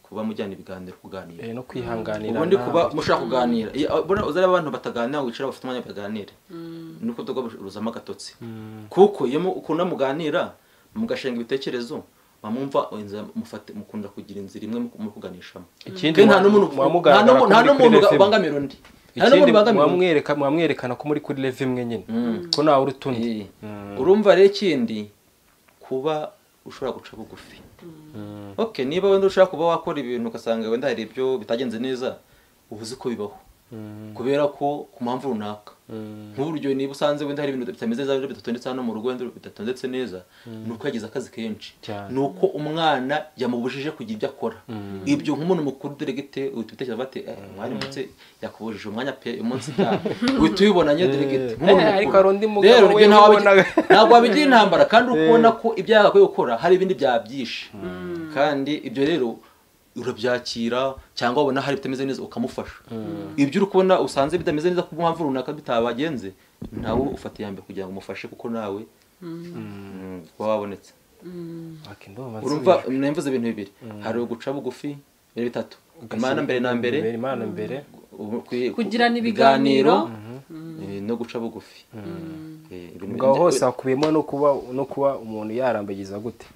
kuba mujyana ibiganiro, kuganira no kwihanganira, ubundi kuba mushaka kuganira. Ubona uzari abantu bataganira wicara bafite umwanya baganira nuko tugo ruzama gatotsi, kuko iyo ukunda muganira mugashenga ibitekerezo bamwumva inzira mufate mukunda kugira inzira imwe mu kuganishamo. Ikindi nta n'umuntu ubangamira undi. Ikindi mwamwerekana ko muri kuri level imwe nyine ko nawe urutundi. Urumva rero ikindi kuba ushobora guca bugufi. Okay, niba wenda ushaka kuba wakora ibintu ugasanga wenda hari ibyo bitagenze neza, ubuze ko bibaho. Kubera ko ku mpamvu runaka. Nk'uburyo niba usanze wenda hari ibintu bitameze neza bitatondetse hano mu rugo wenda bitatondetse neza, nuko yagize akazi kenshi. Nuko umwana yamubujije kugira ibyo akora. Ibyo nk'umuntu mukuru delegate uhita utekereza bati mwari mutse yakubujije umwanya pe umunsi ta. Uhita ubibona nye delegate nk'umuntu mukuru. Ariko hari undi mugabo we ntabwo wabigira intambara kandi ukubona ko ibyo yagakwiye gukora hari ibindi byabyishe. Kandi ibyo rero urabyakira cyangwa wabona hari bitameze neza ukamufasha. Ibyo uri kubona usanze bitameze neza ku mpamvu runaka bitabagenze, nawe ufata iyambere kugira ngo umufashe kuko nawe wabonetse. Urumva nemvuze ibintu bibiri, hari uguca bugufi bibiri bitatu, Imana mbere na mbere, Imana mbere, kugirana ibiganiro no guca bugufi. Ubwo hose hakubiyemo no kuba umuntu yarambagiza gute.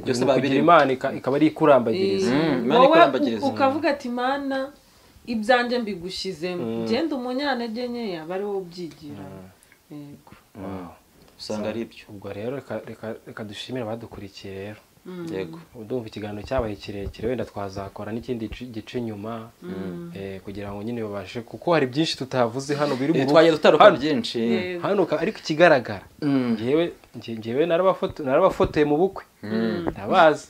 Byose babiri Imana ikaba ari ikurambagiriza. Imana ikurambagiriza. Ukavuga ati Imana ibyanjye mbigushizemo, genda umunyantege nkeya bari wowe ubyigira. Yego. Usanga ari ibyo. Ubwo rero reka dushimire abadukurikiye rero. Yego. Ndumva ikiganiro cyabaye kirekire, wenda twazakora n'ikindi gice nyuma kugira ngo nyine babashe, kuko hari byinshi tutavuze hano biri mu twagiye tutaruka byinshi hano, ariko ikigaragara ngewe narabafotoye mu bukwe, ndabazi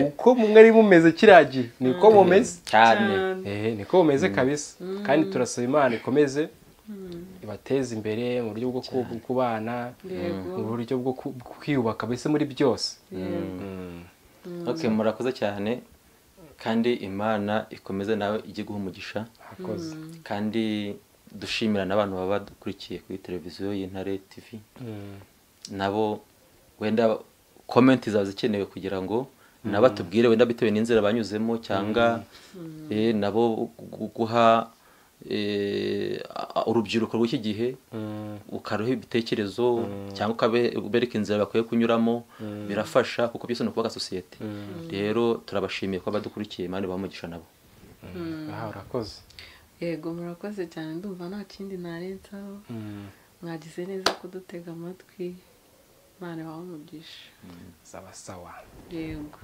uko mumwe ari mumeze kiragiye niko mumeze cyane, niko mumeze kabisa. Kandi turasaba Imana ikomeze ibateze imbere mu buryo bwo kubana, mu buryo bwo kwiyubaka mbese muri byose. Okay, murakoze cyane kandi Imana ikomeze nawe ijye guha umugisha. Murakoze. Kandi dushimira n'abantu baba badukurikiye kuri televiziyo y'Intare TV. Nabo wenda comment zawe zikenewe kugira ngo nabatubwire wenda bitewe n'inzira banyuzemo cyangwa nabo guha urubyiruko rw'iki gihe ukaruha ibitekerezo cyangwa ukabereka inzira bakwiye kunyuramo, birafasha kuko byose ni ukubaka sosiyete. Rero turabashimiye ko badukurikiye, Imana ibahe nabo. Urakoze. Yego, murakoze cyane, ndumva nta kindi narenzaho. Mwagize neza kudutega amatwi, Imana ibahe umugisha. Sawa sawa. Yego.